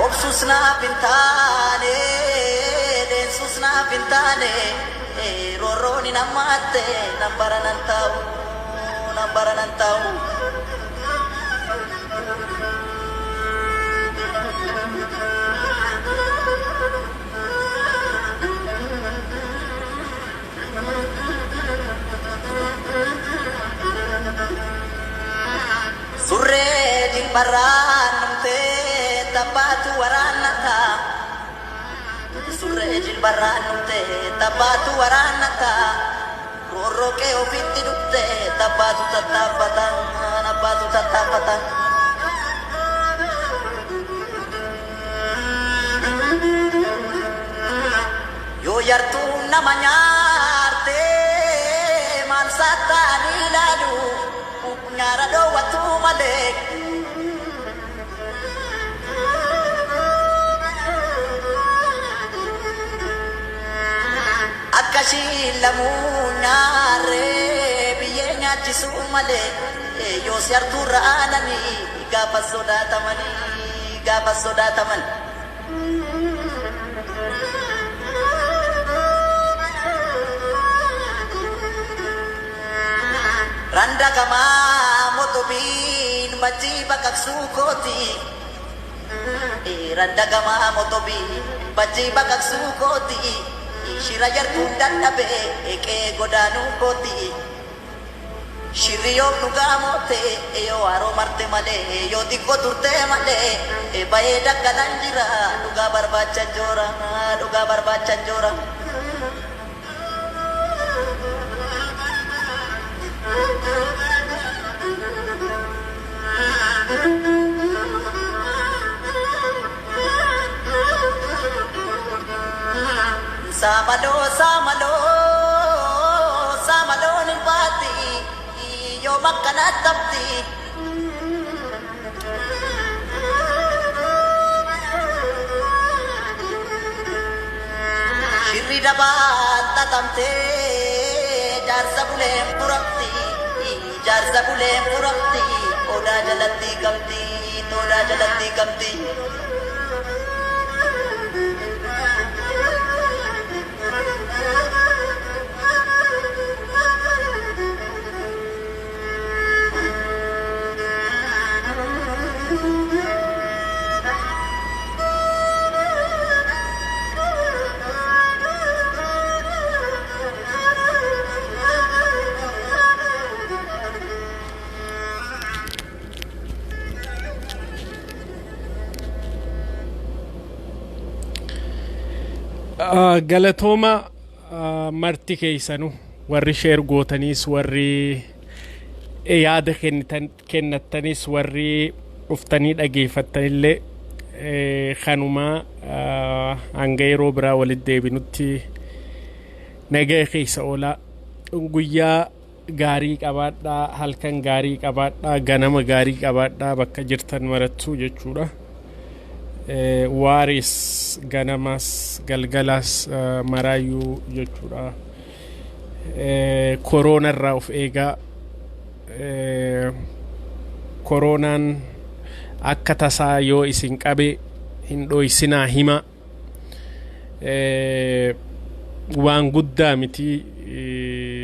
Obsus naaf hin taane, leensus naaf hin taane, roorroon hin hammaatte, nan bara nan taa'u, nan bara nan taa'u. Surree jilbarraan dhumtee tabbaatu waraannata. Surree jilbarraan dhumtee tabbaatu waraannata. Roorroo ofitti dhufte tabbaatu tattaaffata, abbaatu tattaaffata. Yoo yartuun nama nyaarte maal sattaanii ilaalu, nyaara dhoowwatu malee. Akka lamuu nyaarree biyyee nyaachisuu malee, yoo si hartuurra aananii gaafa sodaatamanii, gaafa sodaataman. Randa gamaa motobiin majjii baqaqsuu kooti. Randa gamaa motobiin majjii baqaqsuu kooti. Shira jartuun dadhabee eqee godaanuu kooti. Shirri yoom dhugaa moote, yoo haroo marte malee, yoo xiqqoo turte malee, bahee daggalan jira, dhugaa barbaachan joora, dhugaa barbaachan joora. Saamaloo, saamaloo, saamaloon hin baati yoo makkana tabti. Shirri dabaan xaxamtee jaarsa buleen furamti, jaarsa buleen furamti, odaa jalatti gamti, odaa jalatti gamti. Galatooma marti keeysanu, warri share gootaniis, warri yaada kennattanis, warri dhuftanii dhageeffattanillee, kanumaa hanga yeroo biraa walitti deebinutti nagaa keessa oolaa, guyyaa gaarii qabaadhaa, halkan gaarii qabaadhaa, ganama gaarii qabaadhaa bakka jirtan marattuu jechuudha. Waaris ganamas galgalas maraayyuu jechuudha. Koroonarraa of eegaa. Koroonaan akka tasaa yoo isin qabe hin dhoysinaa, hima. Waan guddaa miti.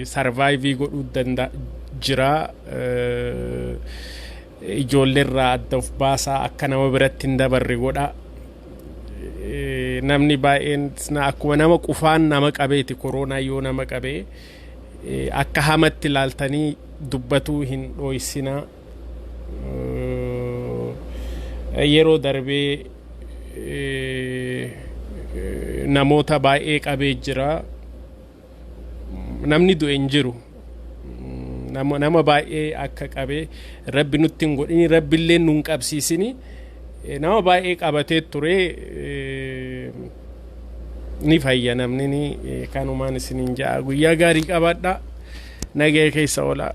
Survive godhuu danda'a jira. Ijoolleerraa adda of baasaa, akka nama biratti hin dabarre godha. Namni baay'een akkuma nama qufaan nama qabeeti, koronaa yoo nama qabee akka hamatti ilaaltanii dubbatuu hin dhoysinaa. Yeroo darbee namoota baay'ee qabee jira. Namni du'e hin jiru. Nama baay'ee akka qabee, Rabbi nutti hin godhini, Rabbi illee nu hin qabsiisini. Nama baay'ee qabatee ture, ni fayya namni. Ni kanumaan isiniin ja'a, guyyaa gaarii qabaadha, nagaya keessa oolaa.